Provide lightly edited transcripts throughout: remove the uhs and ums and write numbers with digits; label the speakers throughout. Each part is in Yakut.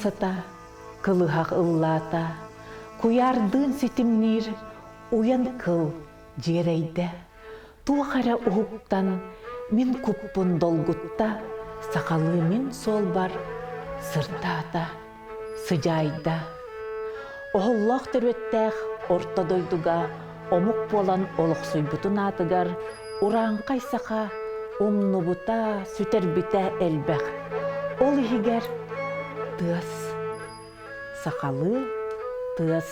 Speaker 1: сыта кылыһах ыллаата, куйаардыын ситимниир уйан кыл дьиэрэйдэ. Туох эрэ уһуктан мин куппун долгутта, сахалыы мин суолбар сырдаата, сыдьаайда. Оһоллоох төрүөттээх орто дойдуга омук буолан олохсуйбутун аатыгар урааҥхай саха умнубута, сүтэрбитэ элбэх. Ол иһигэр тыас. Сахалыы тыас.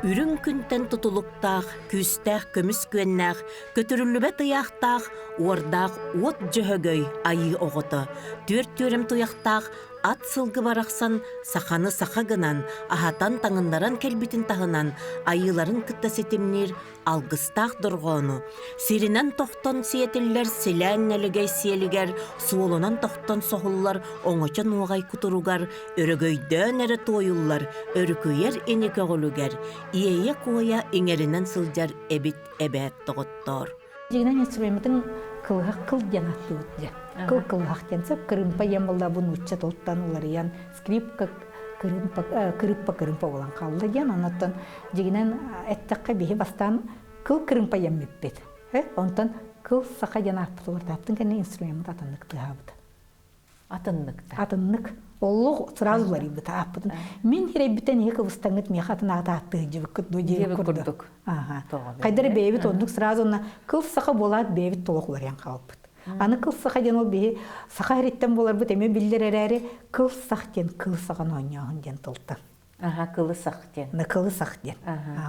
Speaker 2: Үрүҥ күнтэн тутулуктаах, күүстээх көмүс күөннээх, көтүрүллүбэт ыйаахтаах, уордаах уот дьөһөгөй айыы оҕото, түөрт түөрэм туйахтаах ат сылгы барахсан саханы саха гынан, аһатан таҥыннаран кэлбитин таһынан айыыларын кытта ситимниир алгыстаах дорҕоону, сиринэн тохтон сиэтиллэр силээн нэлэгэй сиэлигэр, суолунан тохтон соһуллар оҥочо нуоҕай кутуругар, өрөгөйдөөн эрэ туойуллар өрүкүйэр ини көҕүлүгэр, иэйэ-куойа иҥэринэн сылдьар эбит эбээт доҕоттоор.
Speaker 3: Дьиҥинэн инструментын кылыһах кыл диэн ааттыыбыт дьэ. Кыл кылыһах диэн сөп кырыымпа диэн буолла бу нуучча тылтан уларыйан скрипка кырыымпа кырыыппа кырыымпа буолан хаалла диэн оннуттан дьиҥинэн эттэххэ биһи бастаан кыл кырыымпа диэммиппит. Онтон кыл саха диэн ааппыт уларытааттын кэннэ инструмеммыт атыннык тыаһаабыт.
Speaker 1: Атыннык да.
Speaker 3: Атыннык. Олох сразу уларыйбыта ааппытын. Мин хирэйбиттэн иһи кыбыстаҥҥыт миэхэ атын аата ааттыы дьыбыккыт дуо диэбит курдук. Хайдары бэйэбит оннук сразу онно кыл саха буолаат бэйэбит толох уларыйан хаалбыт. Аны кыл саха диэн ол биһи саха ириттэн буоларбыт эмиэ биллэр эрээри кыл сах диэн кыл саҕан оонньооһун диэн тылтан.
Speaker 1: Аха, кылы сах диэн.
Speaker 3: На кылы сах диэн.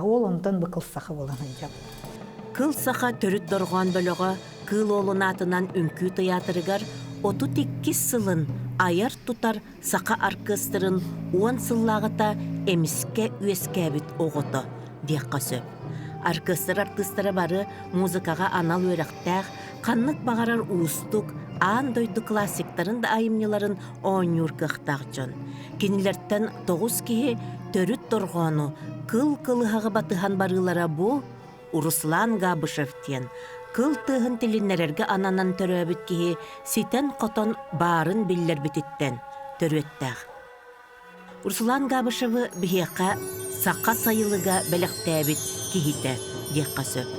Speaker 3: Ол онтон бу кыл саха буолан сылдьабыт.
Speaker 2: Кыл саха төрүт дорҕоон бөлөҕө Кыыл Уолун аатынан үҥкүү тыйаатырыгар 32 сылын айар-тутар саха аркыастырын 10 сыллааҕыта эмискэ үөскээбит оҕото диэххэ сөп. Аркыастыр артыыстара бары музыкаҕа анал үөрэхтээх, ханнык баҕарар уустук, аан дойду классиктарын да айымньыларын оонньуур кыахтаах дьон. Кинилэртэн 9 киһи төрүт дорҕоону кыл кылыһаҕы батыһан барыылара бу Руслан Габышев диэн кыл тыаһын тилиннэрэргэ ананан төрөөбүт киһи ситэн-хотон баарын биллэрбититтэн төрүөттээх. Руслан Габышевы биһиэхэ саха сайылыга бэлэхтээбит киһитэ диэххэ сөп.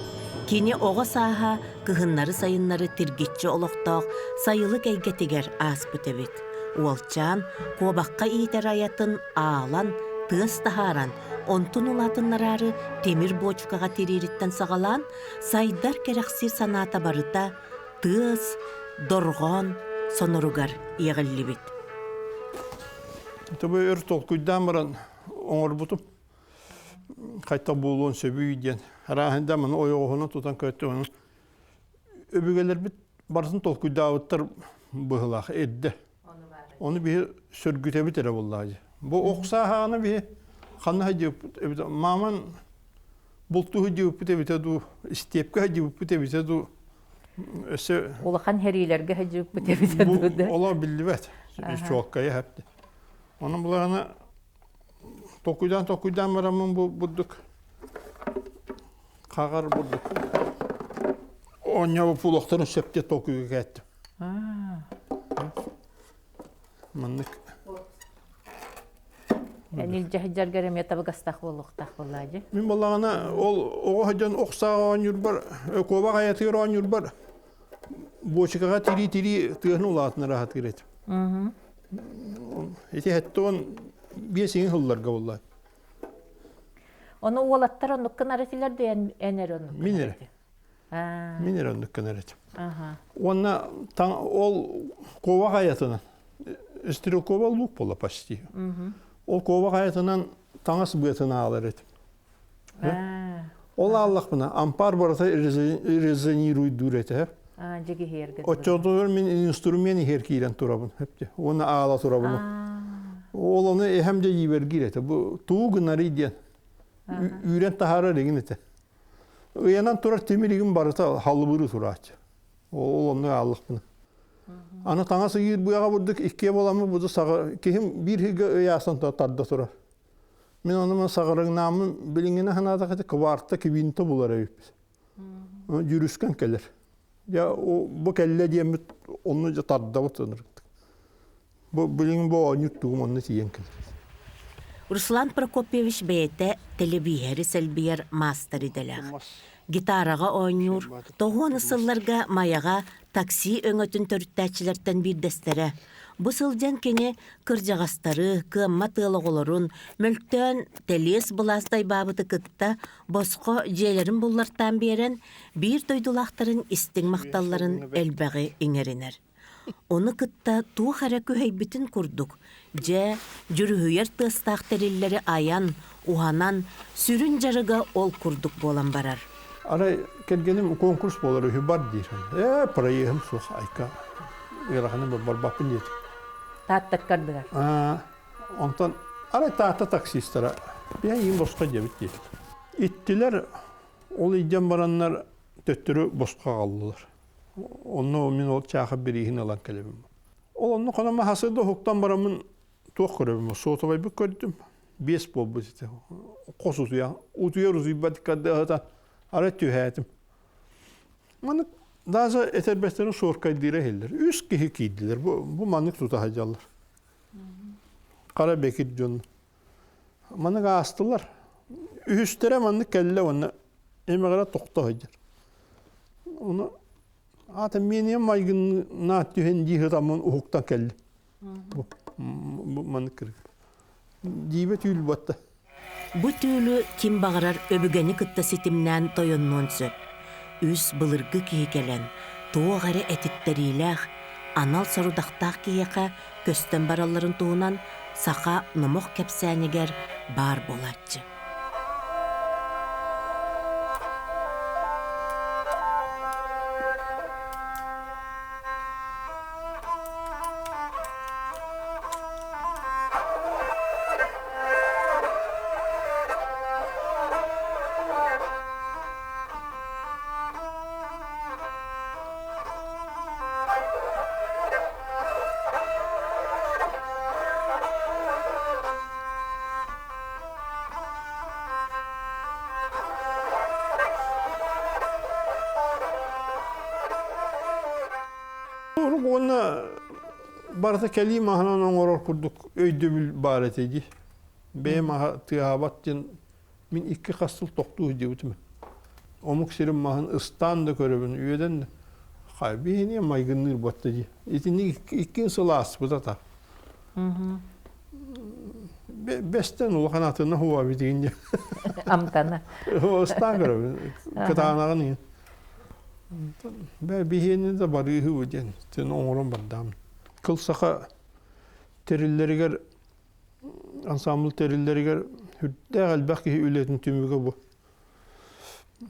Speaker 2: Кини оҕо сааһа кыһыннары-сайыннары тиргиччи олохтоох сайылык эйгэтигэр ааспыт эбит. Уолчаан куобахха иитэр айатын аалан, тыас таһааран, онтун улаатыннараары тимир буочукаҕа тириириттэн саҕалаан, сайдар кэрэхсиир санаата барыта тыас, дорҕоон соноругар иэҕиллибит.
Speaker 4: Тобу өр толкуйдаан баран оҥорбутум. Хайта буолуон сөбүй диэн. Арааһында маны ойоҕоһунан тутан көртөҕүнэн өбүгэлэрбит барытын толкуйдаабыттар быһылаах эрдэ. Ону биһи сөргүтэбит эрэ буоллаҕа дии. Бу ох сааһаҕына биһи ханна сылдьыбыппыт эбитэ мааман бултуу сылдьыбыппыт эбитэ дуу, истиэпкэ сылдьыбыппыт эбитэ дуу өссө
Speaker 1: Улахан хэриилэргэ сылдьыбыппыт эбитэ дуу да.
Speaker 4: Олоо биллибэт. Чуолкайа хэпти. Онон булаҕына толкуйдаан толкуйдаан бараммын бу бурдук хаҕар бурдук оонньообут буолуохтарын сөп диэн толкуйга кээттим. Маннык.
Speaker 1: Эн илдьэ сылдьаргар эмиэ табыгастаах буолуохтаах буоллаа дии.
Speaker 4: Мин буоллаҕына ол оҕо сылдьан ох сааҕа оонньуурбар, куобах айатыгар оонньуурбар буочукаҕа тирии-тирии тыаһын улаатынар аһатыыр этим. Ити 75 иҥин сылларга буолла.
Speaker 1: Ону уолаттар оннук гынар этилэр да эн эрэ оннук
Speaker 4: Мин эрэ. Мин эрэ оннук гынар этим. Уонна ол куобах айатынан стрелковый лук буолла почти. Ол куобах айатынан таҥас быатын аалар этим. Ол ааллахпына ампаар барыта резонируйдуур этэ. Оччотугар мин инструмент иһэр киирэн турабын. Уонна аала турабын. Ол ону эһэм дьэ иибэргиир этэ. Бу туу гынарый диэн үүрэн таһаарар игин этэ. Ыйанан турар тимиригим барыта халыбыры турааччы. Ол онно ааллахпына. Аны таҥас ыйыыр быаҕа бурдук иккиэ буоламмы буду саҕа киһим биир ыйга ыйаасан тарда турар. Мин ону мен саҕарыҥнааммын билиҥҥинэ санаатах ити кварта квинта булар эбиппит. Дьүрүскэн кэлэр. Дьэ бу кэллэ диэммит онну дьэ тардабыт ынырыктык. Бу билигин бу оонньуур тугум онно тиийэн кэлэр.
Speaker 2: Руслан Прокопьевич бэйэтэ тэлэбииһэри сэлбийэр маастар идэлээх. Гитараҕа оонньуур, тоҕуону сылларга Майаҕа такси өҥөтүн төрүттээччилэртэн биирдэстэрэ. Бу сылдьан кини кырдьаҕастары, кыаммат ыал оҕолорун, мөлтөөн тэлиэс былаас дайбаабыты кытта босхо дьиэлэрин буллартаан биэрэн, биир дойдулаахтарын истиҥ махталларын элбэҕи иҥэринэр. Ону кытта туох эрэ күһэйбитин курдук, дьэ, дьүрүһүйэр тыастаах тэриллэри айан, уһанан, сүрүн дьарыга ол курдук буолан барар.
Speaker 4: Арай кэргэним конкурс буолар үһү бар диир. Ээ, проеһым суох, айка ыараханы барбаппын диэтим.
Speaker 1: Тааттаккардыгар.
Speaker 4: Онтон арай Таатта таксистара биһиги босхо диэбит диэтим. Иттилэр, ол илдьэн бараннар төттөрү босхо аҕаллылар. Онно мин ол чааха бирииһин ылан кэлэбин. Ол онно хонома хасыда уһуктан бараммын туох көрөбүн сотовайбыт көрдүм. Биэс буолбут ити. Хос утуйа. Утуйар утуйбат кардыһыта ара түһээтим. Маннык даже этэрбэстэрин суоркайдыыра иһиллэр. Үс киһи киирдилэр. Бу, бу маннык тута сылдьаллар. Хара бекир дьон. Маннык аастылар. Үһүстэрэ маннык кэллэ уонна эмэҕирэ тохто сылдьар. Ону аата миэниэм майгыннаах түһэн дии сытаммын уһуктан кэллим. Бу, бу маннык кырык. Дьиибэ түүл буотта.
Speaker 2: Бу түүлү ким баҕарар өбүгэни кытта ситимнээн тойоннуон сөп. Үс былыргы киһи кэлэн, туох эрэ этиттэриилээх, анал сорудахтаах киһиэхэ көстөн баралларын туһунан саха номох кэпсээнигэр баар буолааччы.
Speaker 4: Урук уонна барыта кэлии маһынан оҥорор курдук өйдөбүл баар этэ дии. Бэйэм аһа тыаһаабат диэн мин икки хас сыл тохтуу сылдьыбытым. Омук сирин маһын ыстаан да көрөбүн, үөдэн да хай биһиниэ майгынныыр буотта дии. Итинник иккин сыл ааспыт ата. Бэстэн улахан атына хуа битигин дии.
Speaker 1: Амтана.
Speaker 4: Ыстаан көрөбүн, кытаанаҕын иһин. Бэ биһиэни да барыыһы диэн тин оҥорон бардаам. Кыл саха тэриллэригэр ансамбль тэриллэригэр сүрдээх элбэх киһи үлэтин түмүгэ бу.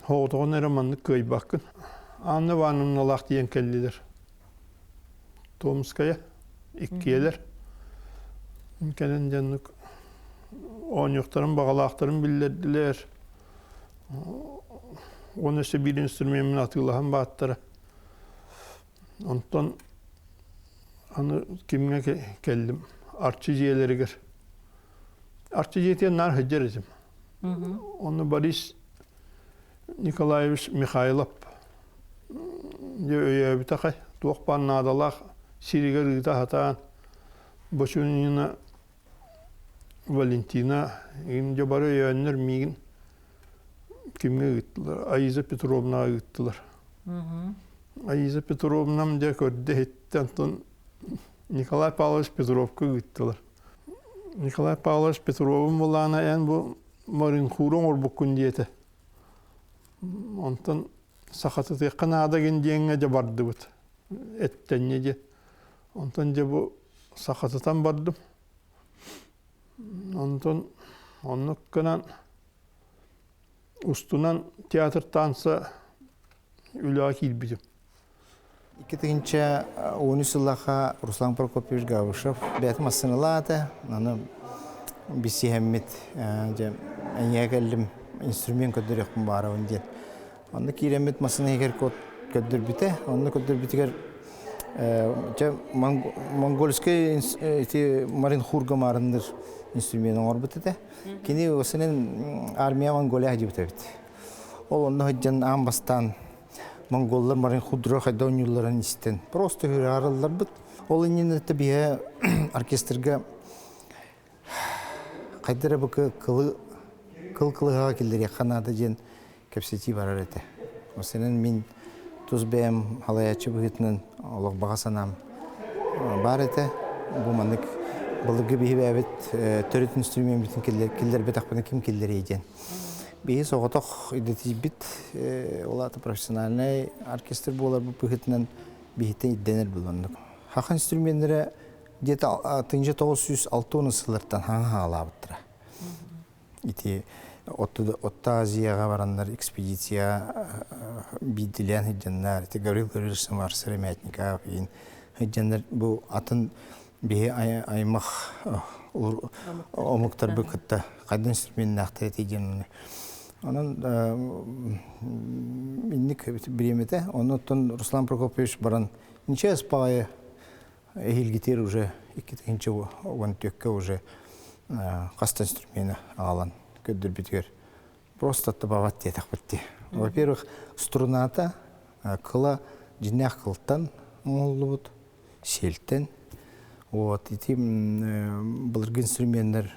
Speaker 4: Соҕотоҕун эрэ маннык кыайбаккын. Анна Ивановналаах тиийэн кэллилэр. Томская иккиэлэр. Кэлэн дьоннук оонньуохтарын баҕалаахтарын биллэрдилэр. Уонна өссө биир инструмеммин атыылаһан бааттара. Онтон аны кимҥэ кэллим? Арчы дьиэлэригэр. Арчы дьиэтигэр наар сылдьар этим. Онно Борис Николаевич Михайлов дьэ өйөөбүтэ хай туох баар наадалаах сиригэр ыыта сатаан Бочунина Валентина игин дьэ бары өйөөннөр миигин кимҥэ ыыттылар? Аиза Петровнаҕа ыыттылар. Аиза Петровнам дьэ көрдө иһиттэ онтон Николай Павлович Петровка ыыттылар. Николай Павлович Петровым булаана эн бу моринхууру оҥорбуккун диэтэ. Онтон сахатытыахха наада гин диэҥҥэ дьэ бардыбыт. Эттэнньэ диэн. Онтон дьэ бу сахатытан бардым. Онтон оннук гынан устунан театр танца үлэҕэ киирбитим.
Speaker 5: 2013 сыллаха Руслан Прокопьевич Габышев бэйэтин массыыналаата, аны билсиһэммит дьэ эйиэхэ кэллим инструмент көрдөрүөхпүн баарабын диэн. Онно киирэммит массыына иһигэр көрдөрбүтэ, онно көрдөрбүтүгэр дьэ монгольскай ити маринхурга маарынныр инструмент оҥорбут этэ. Кини осенен армия Монголия дьибит эбит. Ол онно сылдьан аан бастаан. Монголлар марын худро хайда оонньуулларын истэн просто арылларбыт. Ол иннинэ биһэ оркестрга хайда эрэ бу кылы кыл кылыһаҕа киллэриэххэ наада диэн кэпсэтии барар этэ. Осенен мин тус бэйэм халайааччы быһыытынан олох баҕа санаам баар этэ. Бу маннык былыргы биһи бэйэбит төрүт инструмеммитин киллэрбэтэхпинэ ким киллэриэй диэн. Биһи соҕотох идэтийбит, ол аата профессиональнай оркестр буолар быһыытынан биһиттэн ирдэнэр буланнык. Хаха инструменнэрэ где-то 1960 сыллартан хаҥа хаалаабыттара. Ити Отто Азияҕа бараннар экспедиция биирдилээн сылдьаннар, ити Гаврил Гаврилович Самар Сыромятников иин сылдьаннар бу атын биһи аймах омуктарбы кытта хайдан инструменнаахтар эти диэн онон инник бириэмэтэ оннуттан Руслан Прокопьевич баран ничего спаҕайы эһиилгитигэр уже 2014 уже хаста инструмена аҕалан көрдөрбүтүгэр просто табаҕат диэтэхпит дии. Во-первых, струната кыла дьиннээх кылтан оҥоһуллубут, сиэлтэн. Вот ити былыргы инструменнар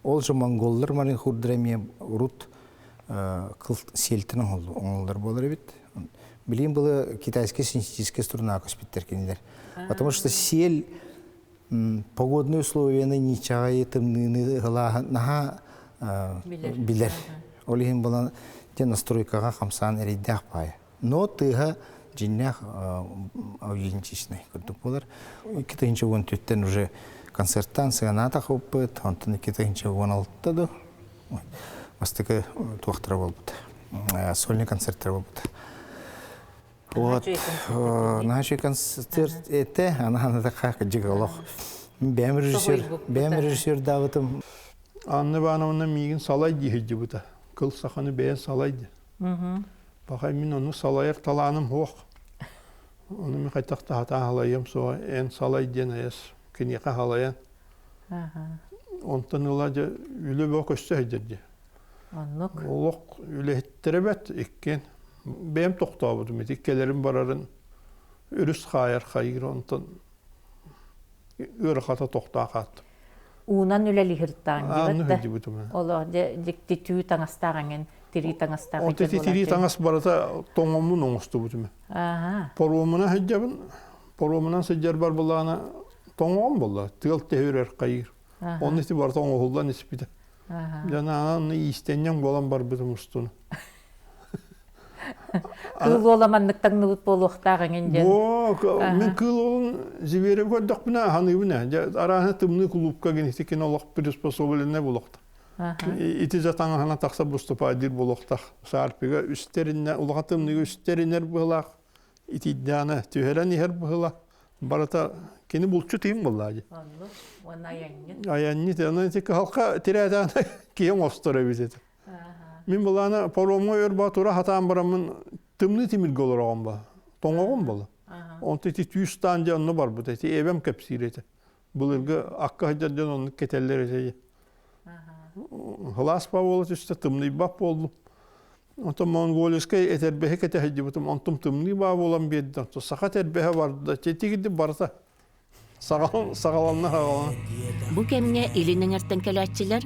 Speaker 5: ол же монголлар марын хурдара эмиэ урут кыл сиэлтэн оҥоһуллар буолар эбит. Билигин было китайская синтетическая струна көспүттэр кинилэр. Потому что сиэл погодные условияны ничаҕайы тымныыны ылааһын наһаа билэр. Ол иһин булан те настройкаҕа хамсаан эрэйдээх баайа. Но тыаһа дьиннээх аудиентичный курдук буолар. 2014-тен уже концерттан сыанаата хоппут, онтон 2016 ду бастакы туохтара буолбут. Сольный концерттер буолбут. Вот, наша концерт это, она она такая олох. Бэм режиссер, бэм режиссер даабытым.
Speaker 4: Анна Ивановна миигин салай дии сылдьыбыта. Кыл саханы бэйэн салай ди. Пахай мин ону салайар талааным суох. Ону мин хайдах да сатаан халайыам суоҕа. Эн салай диэн айас киниэхэ халайан. Онтон ыла дьэ үлэ бөҕө көстө сылдьар дии.
Speaker 1: Оннук.
Speaker 4: Олох үлэһиттэрэ бэрт иккиэн. Бэйэм тохтообутум ити кэлэрин барарын өрүс хаайар хайыыр онтон ыарахата тохтоо хааттым.
Speaker 1: Уунан үлэлиһиртаан
Speaker 4: Аанны
Speaker 1: дибэт да.
Speaker 4: сылдьыбытым.
Speaker 1: Олох дьэ дьикти түү таҥастаах эҥин тирии таҥастаах
Speaker 4: Онто ити тирии таҥас барыта тоҥоммун оҥостубутум.
Speaker 1: Ааха.
Speaker 4: Паромунан сылдьабын. Паромунан сылдьарбар былаана тоҥоҕум буолла. Тыал тэһирэр хайыыр. Онно ити барыта оҥоһуллан испитэ. Дьанаан иистэнньэҥ буолан барбытым устун.
Speaker 1: Кыыл уола маннык таҥныбыт буолуохтаах эҥин диэн.
Speaker 4: Бо, мин кыыл уолун Зверев көрдөхпүнэ ханыыбын ээ. Дьэ, арааһы тымныы кулуупка гинити кини олох приспособленный буолуохтаах. Ити за таҥаһынан тахса выступайдыыр буолуохтаах. Саарпига үстэринэ, улахан тымныыга үстэринэр быһылаах, итийдэҕинэ түһэрэн иһэр быһыла. Барыта кини булчут иһин буоллаа дии.
Speaker 1: Оннук. Уонна айанньыт.
Speaker 4: Айанньыт. Онон ити кыһалҕа тирээтэҕинэ киһи оҥостор эбит этэ. Мин былаана паромҥа өр баа тура хатаан бараммын тымныы тимиргэ олороҕум ба. Тоҥоҕум буола. Онто ити түүстаан дьэ онно барбыт эти эбэм кэпсиир этэ. Былыргы акка сылдьар дьон оннук кэтэллэр этэ. Хылаас буола түстэ тымныйбат буоллум. Онтон монгольскай этэрбэһи кэтэ сылдьыбытым, онтум тымныы баа буолан биэрдэ. Онтон саха этэрбэһэ барда. Тигирди барыта саҕаланна саҕалана.
Speaker 2: Бу кэмҥэ илин эҥэртэн кэлээччилэр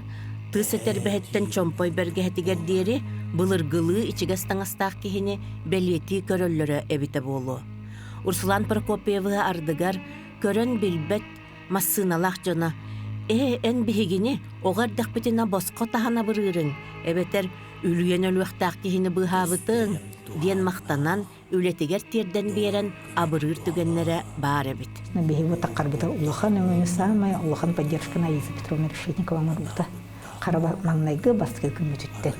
Speaker 2: тыс этэрбэһиттэн чомпой бэргэһэтигэр диэри былыргылыы ичигэс таҥастаах киһини бэлиэтии көрөллөрө эбитэ буолуо. Руслан Прокопьевы ардыгар көрөн билбэт массыыналаах дьоно «Ээ, эн биһигини оҕо эрдэхпитинэ босхо таһан абырыырыҥ, эбэтэр үлүйэн өлүөхтээх киһини быыһаабытыҥ» диэн махтанан үлэтигэр тиэрдэн биэрэн абырыыр түгэннэрэ баар эбит.
Speaker 3: Биһиги таххарбыта улахан өҥөнү саамай улахан поддержканы Аиза Петровна Решетникова оҥорбута. Хара маҥнайгы бастакы күммүтүттэн.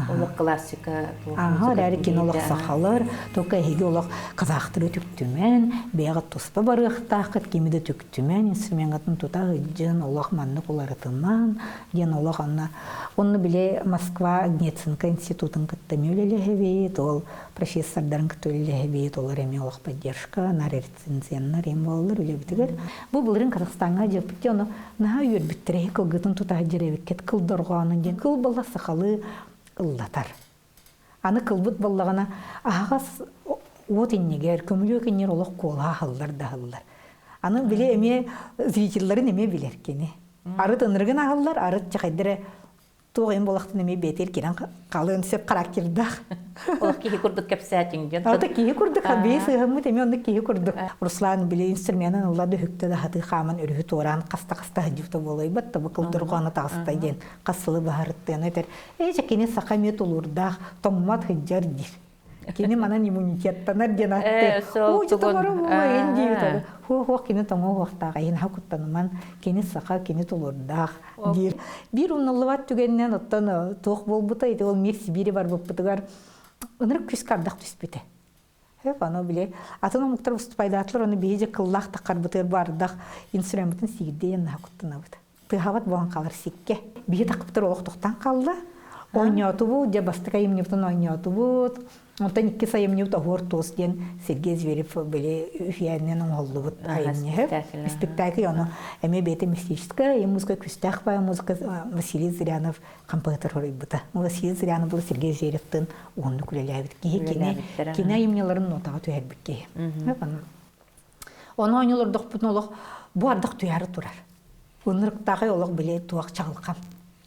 Speaker 1: Олох классика.
Speaker 3: Ага, эрээри кини олох сахалар, только эһиги олох казахтары түктүмэн, бэйэҕит туспа барыахтааххыт, кими да түктүмэн, инструменҥытын тута сылдьын, олох маннык уларытыман, диэн олох онно. Онно били Москва Гнецинка институтун кытта эмиэ үлэлэһэбит, ол профессордарын кытта үлэлэһэбит, олор эмиэ олох поддержка, нар рецензеннар эм буолаллар үлэбитигэр. Бу былырыын Казахстаҥҥа дьиэппит ону наһаа үөрбүттэрэ кылгытын тута дьирэбиккит кыл дорҕоонун диэн кыл буолла сахалыы ыллатар. Аны кылбыт буоллаҕына аһаҕас Уот иннигэр, көмүлүөк иннигэр олох куолаһа аһыллар да аһыллар. Аны били эмиэ зрителлэрин эмиэ билэр кини. Арыт ынырыгын аһыллар, арыт чахайдара туох им буолахтын эмиэ бэйэтигэр кирэн халыан сөп характердаах.
Speaker 1: Олох киһи курдук кэпсээтиҥ дьон.
Speaker 3: Ата киһи курдук бии сыһаммыт эмиэ оннук киһи курдук. Руслан били инструменын ылла да үһүктэ да хатыы хааман өрүһү туораан хаста-хаста сылдьыбыта буолайбат да бу кылдырҕааны таҕыста диэн хас сылы баһарыттыан этэр. Ээ кини саха эмиэ тулуурдаах, тоҥмот сылдьар диир. Кини манан иммунитеттанар диэн ааттыыр. Уу дьотоҥоро буолайын диир. Хуох-хуох кини тоҥо-хуохтаах, эйин куттаныман, кини саха, кини тулуурдаах диир. Биир умнуллубат түгэнинэн оттон туох буолбута, ити ол Мир Сибири барбыппытыгар ынырык күс кардах түспүтэ. Хөп, аны били атын омуктар выступайдаатылар, оны биһиги кыллаах таххарбытыгар бардах инструментын сиирдиэн наһа куттанабыт. Тыаһабат буолан хаалар сикке. Биһи тахпытыр олох тохтан хаалла. Оонньоотубут, дьэ бастакы айымньыбытын оонньоотубут. Онтон иккис айымньыбыт Оһуор туос диэн Сергей Зверев били үһүйээнинэн оҥоһуллубут айымньы. Спектакль ону эмиэ бэйэтэ мистическая и музыка күстээх баай музыка Василий Зырянов композитор хоруйбута. Василий Зырянов был Сергей Зверевтын уһуннук үлэлээбит киһи. Кини кини айымньыларын нотаҕа түһэрбит киһи. Ону оонньуулордохпутун олох бу ардах түһээри турар. Ынырыктаахай олох били туох чаҕылхан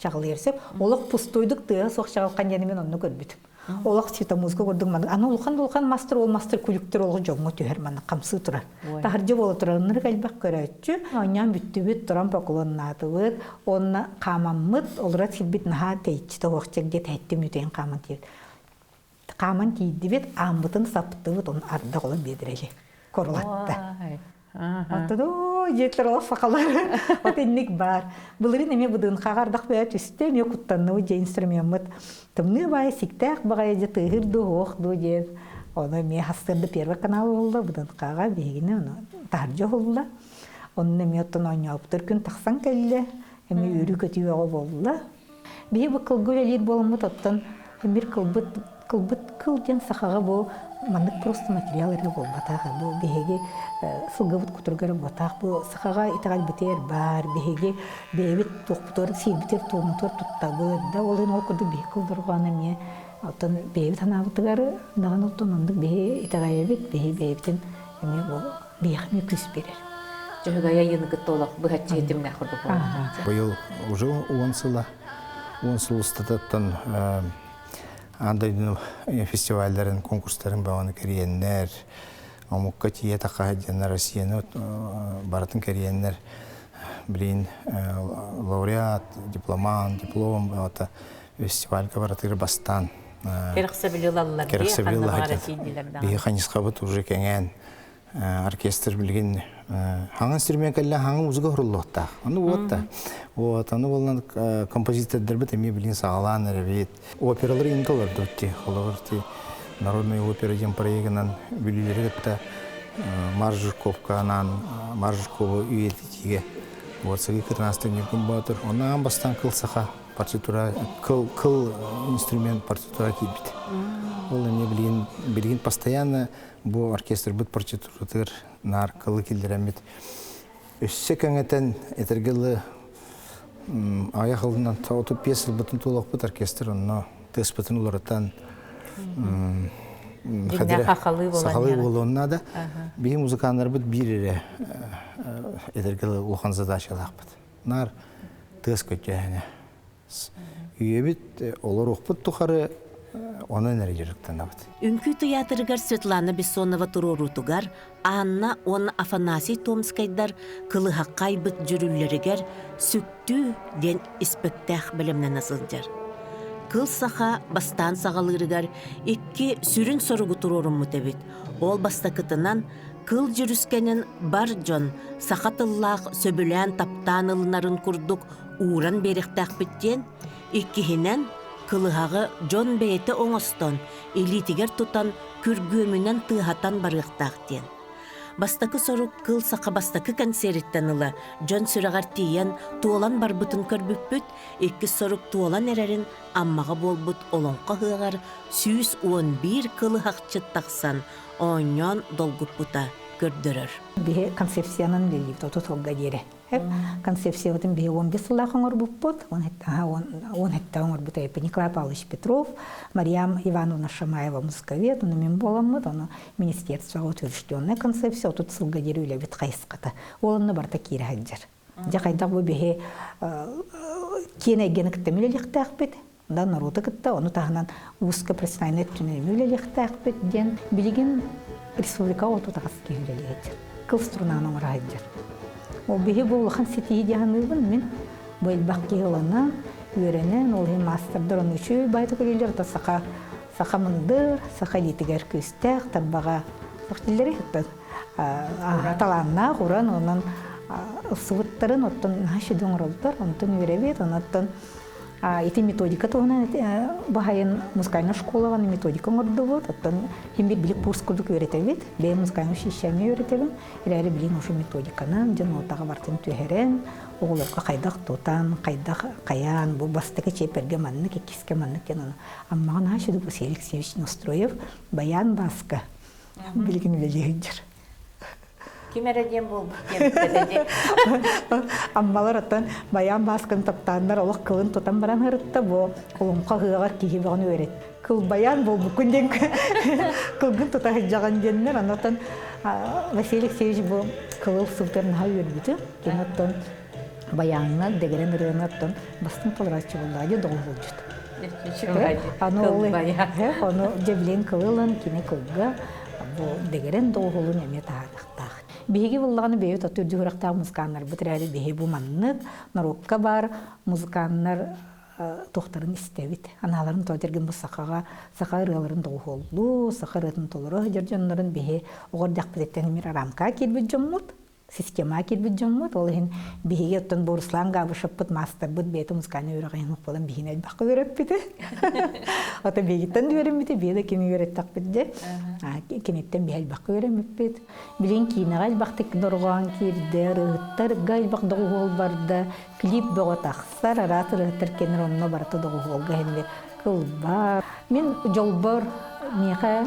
Speaker 3: чаҕылыйар сөп. Олох пустуйдук тыаһа суох чаҕылхан диэни мин онно көрбүтүм. Олох светомузыка курдук маннык. Аны улахан улахан мастер ол мастер күлүктэр олох дьоҥҥо түһэр маннык хамсыы турар. Таһырдьа буола турар ынырык элбэх көрөөччү. Оонньоон бүттүбүт, туран поклоннаатыбыт. Уонна хаамаммыт, олорор сирбит наһаа тэйиччи тоһуохча где тэһиттим үтэйин хааман тиийбит. Хааман тиийдибит, ааммытын саптыбыт, оны ардах олон биэдирэли корулатта. Оттон дьиэтлэр олох сахалар от инник баар. Былырын эмиэ быдыынхаҕа ардах бэйэ түстэ, эмиэ куттанныбыт дьэ инструмеммыт тымныы баайы сиктээх баҕайы дьэ тыаһыыр дуу, уох дуу диэн. Ону эмиэ хастыырда Первый канал уһулла, быдыынхаҕа биһигини ону таһырдьа уһулла. Онно эмиэ оттон оонньообутар күн тахсан кэллэ, эмиэ үөрүү-көтүү бөҕө буолла. Биһи бу кылга үлэлиир буоламмыт оттон бир кылбыт кылбыт кыл диэн сахаҕа бу маннык просто материал эрэ буолбатах. Бу биһиги сылгыбыт кутуруга эрэ буолбатах. Бу сахаҕа итэҕэлбитигэр баар. Биһиги бэйэбит туохпутугар сиирбитигэр туоммутугар туттабыт. Да ол иһин ол курдук биһи кыл дорҕооно эмиэ оттон бэйэбит санаабытыгар даҕаны оттон оннук биһи итэҕэйэбит, биһи бэйэбитин эмиэ бу биһиэхэ эмиэ күүс биэрэр.
Speaker 1: Дьөһөгөй айыыны кытта олох быһаччы ситимнээх курдук буолла.
Speaker 5: Быйыл уже 10 сыла, 10 сыл устатыттан аан дойдуну фестивалларын, конкурстарын баҕаны кэрийэннэр, омукка тиийэ тахха диэннэр Россияны барытын кэрийэннэр, билин лауреат, дипломант, диплом это фестивальга барытыгар бастаан
Speaker 1: Кэрэхсэбили ылаллар.
Speaker 5: Кэрэхсэбили ылаллар. Биһи хайысхабыт уже кэҥээн оркестр билигин хаҥан инструмент кэллэ хаҥа музыка хуруллуохтаах. Ону вот та. Вот, аны боллан композитордарбыт эмиэ билигин саҕалаан эрэбит. Опералар инде олордут ти. Холобур ти народная опера диэн проегынан бүлүүлэри кытта Марш Жирковканаан Марш Жиркову үйэтитиигэ вот сыгы кырнаастан Ньургун Боотур. Онно аан бастаан кыл саха партитура кыл кыл инструмент партитура киирбит. Ол эмиэ билигин билигин постоянно бу оркестрбыт партитуратыгар наар кылы киллэрэммит өссө кэҥэтэн этэргэ дылы айах ылынан 35 сылбытын туолуохпут оркестр онно тыаспытын уларытан
Speaker 1: сахалыы
Speaker 5: буолуон наада. Биһи музыканнарбыт биир эрэ этэргэ дылы улахан задачалаахпыт. Наар тыас көтүөһүнэ. Үйэбит олоруохпут тухары онон эрэ дьарыктанабыт.
Speaker 2: Үҥкүү тыйаатырыгар Светлана Бессонова туруоруутугар Анна уонна Афанасий Томскайдар кылыһахха айбыт дьүрүллэригэр «Сүктүү» диэн испэктээх бэлэмнэнэ сылдьар. Кыл саха бастаан саҕалыырыгар икки сүрүн соругу туруоруммут эбит. Ол бастакытынан кыл дьүрүскэнин бар дьон саха тыллаах сөбүлээн таптаан ылынарын курдук ууран биэриэхтээхпит диэн, иккиһинэн, кылыһаҕы дьон бэйэтэ оҥостон, илиитигэр тутан күргүөмүнэн тыаһатан барыахтаах диэн. Бастакы сорук кыл саха бастакы кэнсиэриттэн ыла дьон сүрэҕэр тиийэн туолан барбытын көрбүппүт, иккис сорук туолан эрэрин Аммаҕа буолбут Олоҥхо ыһыаҕар 111 кылыһахчыт тахсан оонньоон долгуппута. көрдөрөр.
Speaker 3: Биһи концепциянан үлэлиибит 30 сылга диэри. Концепциябытын биһи 15 сыллаах оҥорбуппут, 17 оҥорбут Николай Павлович Петров, Мариам Ивановна Шамаева музыковед, ону мин буоламмыт, ону министерствоҕа утвержденная концепция 30 сылга диэри үлэбит хайысхата. Ол онно барыта киирэ сылдьар. Дьэ хайдах бу биһи киэн эйгэни кытта үлэлиэхтээхпит, да норуоту кытта, ону таһынан узко профессиональнай өттүнэн үлэлиэхтээхпит диэн билигин республика отутаҕас киһи үлэлиэхтэр. Кыл струнаны оҥоро сылдьар. Ол биһи бу улахан ситиһии дии саныыбын мин. Бу элбэх киһи ылынан, үөрэнэн, ол иһин маастардар ону үчүгэй баайдык үлэлиир, ото саха саха мындыр, саха илиитигэр күүстээх, тарбаҕа тиллэри талааннаах, уран, онон ылсыбыттарын оттон наһаа сүдү оҥороллор, онтон үөрэбит, онон ити методика туһунан баһайын музыкальнай школаҕа методика оҥордубут, оттон хим бир билик курс курдук үөрэтэбит, бэйэм музыкальнай училищены үөрэтэбин, эрээри билин ушу методиканан дьон нотаҕа бартын түһэрэн, оҕолорго хайдах тутан, хайдах хайаан, бу бастакы чиэпэргэ маннык, иккискэ маннык диэн ону Аммаҕа наһаа сүдү Василий Алексеевич Ностроев баян Баска билигин үлэлии сылдьар.
Speaker 1: Ким эрэ диэн буолбут диэн
Speaker 3: Аммалар оттон баян Баскын таптааннар олох кылын тутан баран ырытта бу олоҥхо ыһыаҕар киһи бөҕөнү үөрэт. Кыл баян буолбуккун диэн кылгын тута сылдьаҕын диэннэр онтон Василий Алексеевич бу кылыл сылтан наһаа үөрбүтүм. Кини оттон баяҥҥа дэгэрэн ырыаны оттон бастыҥ толорооччу буоллаҕа дии доҕуһулдьут. Аны ол ону дьэбилиэн кылылын кини кылга бу дэгэрэн доҕуһулун эмиэ таһаарыахтаах. Биһиги буллаҕына бэйэбит оту үрдүк үрөхтээх музыканнарбыт эрээри биһи бу маннык норуокка баар музыканнар туохтарын истэбит. Анааларын тоҕо дэргин бу сахаҕа саха ырыаларын доҕуһуоллуу, саха ырыатын толоро сылдьар дьоннорун биһи оҕо эрдэхпититтэн эмиэ арамкаҕа киирбит дьоммут система киирбит дьоммут. Ол иһин биһиги оттон бу Руслан Габышевпыт маастарбыт бэйэтэ музыкальнай үөрэҕин буолан биһини элбэххэ үөрэппитэ. Ото биһигиттэн үөрэммитэ, биһи да кини үөрэттэхпит дьэ. Киниттэн биһи элбэххэ үөрэммиппит. Билин киинэҕэ элбэхтик дорҕоон киирдэ, ырыһыттарга элбэх доҕуһуол барда, клип бөҕө тахсар, араас ырыһыттар кэннир онно барыта доҕуһуолга иһиннэр кылбар. Мин дьолбор миэхэ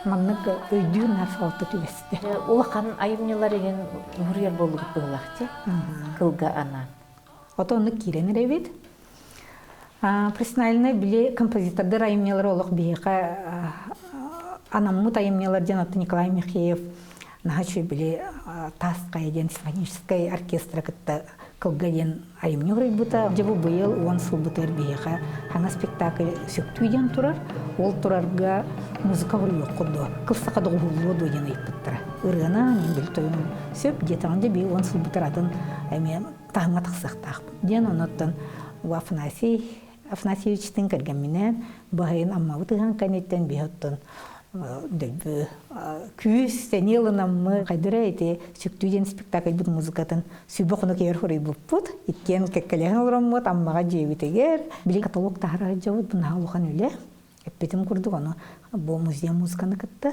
Speaker 3: маннык өйдүүр наһаа түбэстэ.
Speaker 1: Улахан айымньылар игин уһуруйар буоллугут быһылаах кылга анаан.
Speaker 3: Ото оннук киирэн эрэбит. Профессиональный били композитордар айымньылары олох биһиэхэ анаммыт айымньылар диэн отто Николай Михеев наһаа үчүгэй били Таас хайа диэн симфоническай оркестра кытта кылга диэн айымньы уруйбута. Дьэ бу быйыл 10 сылбытыгар биһиэхэ саҥа спектакль Сөктүү диэн турар. Ол турарга музыка уруйуоххут дуо? Кыл саха доҕуһуллуо дуо диэн ыйыппыттара. Ырыана мин били тойонум сөп диэтэҕин дьэ бии 10 сылбытыгар атын эмиэ таһымҥа тахсыахтаахпыт диэн онуттан Афанасий Афанасьевичтыын кэргэмминээн баһайын Аммабыт ыһан кэнниттэн биһи оттон дөлбү күүс сэниэ ылынаммы хайдара ити Сүктүү диэн спектакльбыт музыкатын сүбэ хонук иһэр хоруйбуппут иккиэн кэккэлэһэн олороммут Аммаҕа дьиэбитигэр били каталог таһара сылдьабыт бу наһаа улахан үлэ эппитим курдук ону бу музей музыканы кытта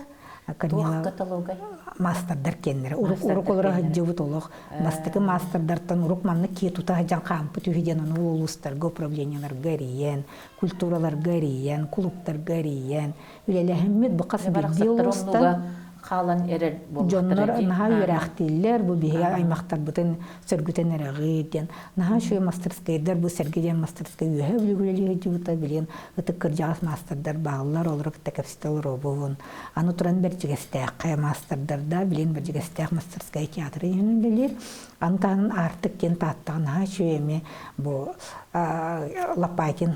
Speaker 1: Корнила каталогай
Speaker 3: маастардар киэннэрэ урук урук олоро сылдьыбыт олох бастакы маастардартан урук маннык киэ тута сылдьан хаампыт үһү диэн ону улуустарга управлениеларга эрийэн культураларга эрийэн кулууптарга эрийэн үлэлэһэммит бу хас биирдии улуустан
Speaker 1: хаалан эрэр
Speaker 3: дьоннор наһаа үөрээхтииллэр бу биһиги аймахтарбытын сөргүтэн эрэҕит диэн наһаа үчүгэй мастерскайдар бу сэргэ диэн мастерскай үөһэ бүлгүлэлии сылдьыбыта билигин ытык кырдьаҕас маастардар бааллар олору кытта кэпсэтэ олоробун аны туран Бэрдьигэстээххэ маастардарда билигин Бэрдьигэстээх мастерскай театры иһин үлэлиир аны таһынан Аартык диэн Тааттаҕа наһаа үчүгэй эмиэ бу Лопатин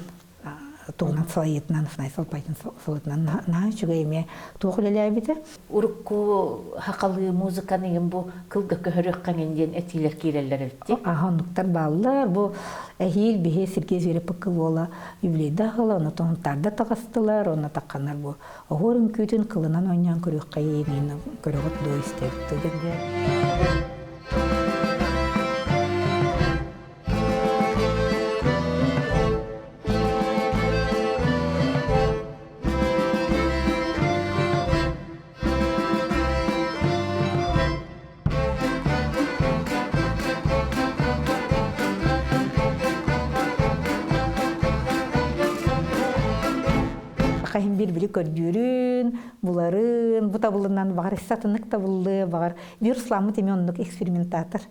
Speaker 3: тугунан салайыытынан Афанасий Лопатин салайыытынан наһаа үчүгэй эмиэ туох үлэлээбитэ
Speaker 1: Урукку хахалыы музыканы иһин бу кылга көһөрүөххэ диэн этиилэр киирэллэр эбит дии.
Speaker 3: Аха оннуктар бааллар. Бу эһиил биһи Сергей Зверев уола юбилейдаах ыла, ону тоһунтаарда таҕыстылар, онно тахханар бу оһуор үҥкүүтүн кылынан оонньоон көрүөххэ көрөҕүт дуо истэбит диэн. Хаһын бир били көрдүүрүн, көрдүүрүн, буларын, бу табылынан баҕар сатынык табыллыа, баҕар биир Руслааммыт эмиэ оннук экспериментатор.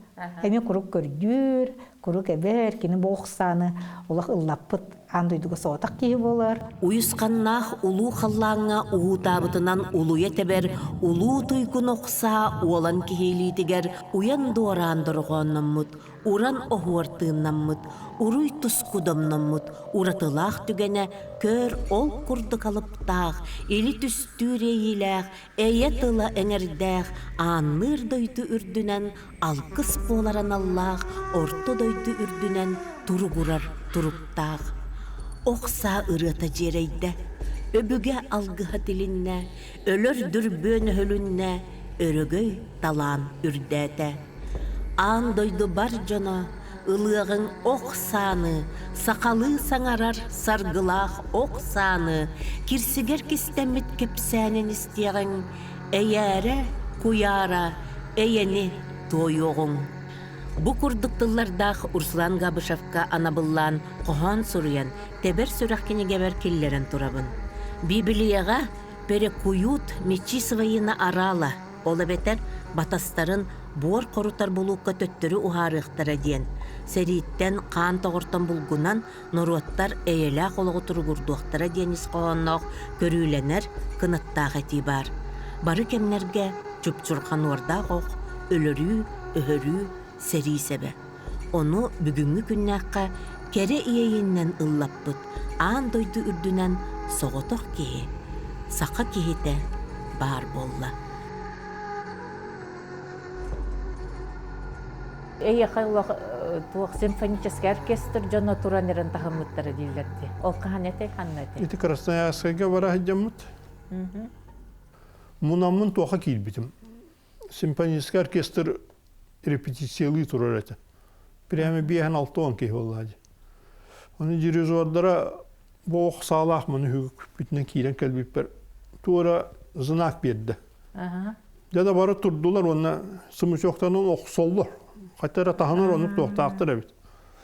Speaker 3: Эмиэ курук көрдүүр, курук эбэр, кини бу ох сааны олох ыллаппыт аан дойдуга соҕотох киһи буолар.
Speaker 2: Уйусханнаах улуу халлааҥҥа уһуутаабытынан улуйа тэбэр улуу туйгун ох саа уолан киһи илиитигэр уйан дуораан дорҕоонноммут, уран оһуор тыыннаммыт, уруй туску домноммут уратылаах түгэнэ көр ол курдук алыптаах, или түстүүр иэйиилээх, эйэ тыла эҥэрдээх аанныыр дойду үрдүнэн алгыс буолар аналлаах орто дойду үрдүнэн туругурар туруктаах. Ох саа ырыата дьиэрэйдэ, өбүгэ алгыһа тилиннэ, өлөр дүрбүөн өһүлүннэ, өрөгөй талаан үрдээтэ. Аан дойду бар дьоно ылыаҕыҥ ох сааны, сахалыы саҥарар саргылаах ох сааны кирсигэр кистэммит кэпсээнин истиэҕиҥ, эйээрэ, куйаара, эйэни туойуоҕуҥ. Бу курдук тыллардаах Руслан Габышевка анабыллаан хоһоон суруйан, тэбэр сүрэх кинигэбэр киллэрэн турабын. Библияҕа «Перекуют мечи свои на орала» ол эбэтэр батастарын буор хорутар булуукка төттөрү уһаарыахтара диэн, сэрииттэн хаан тоҕортон булгунан норуоттар эйэлээх олоҕу туругурдуохтара диэн ис хоһоонноох көрүүлэнэр кынаттаах этии баар. Бары кэмнэргэ чупчурҕан уордаах ох, өлөрүү, өһөрүү, сэрии сэбэ. Ону бүгүҥҥү күннээххэ кэрэ иэйииннэн ыллаппыт аан дойду үрдүнэн соҕотох киһи, саха киһитэ баар буолла.
Speaker 1: Эйиэхэ олох туох симфонический оркестр дьоно туран эрэн таһыммыттара дииллэр дии. Ол хаһан этэй, ханна этэй?
Speaker 4: Ити Красноярскайга бара сылдьаммыт. Мунаммын туоха киирбитим. Симфонический оркестр репетициялыы турар этэ. Прямо биэһэн 60 киһи буолла дии. Оны дирижердара бу ох саалаах маны үһүгүппүтүнэн киирэн кэлбиппэр туора знак биэрдэ. Дьэ да бары турдулар уонна сымычоктанан охсоллор. Хотя эрэ таһынар оннук туохтаахтар эбит.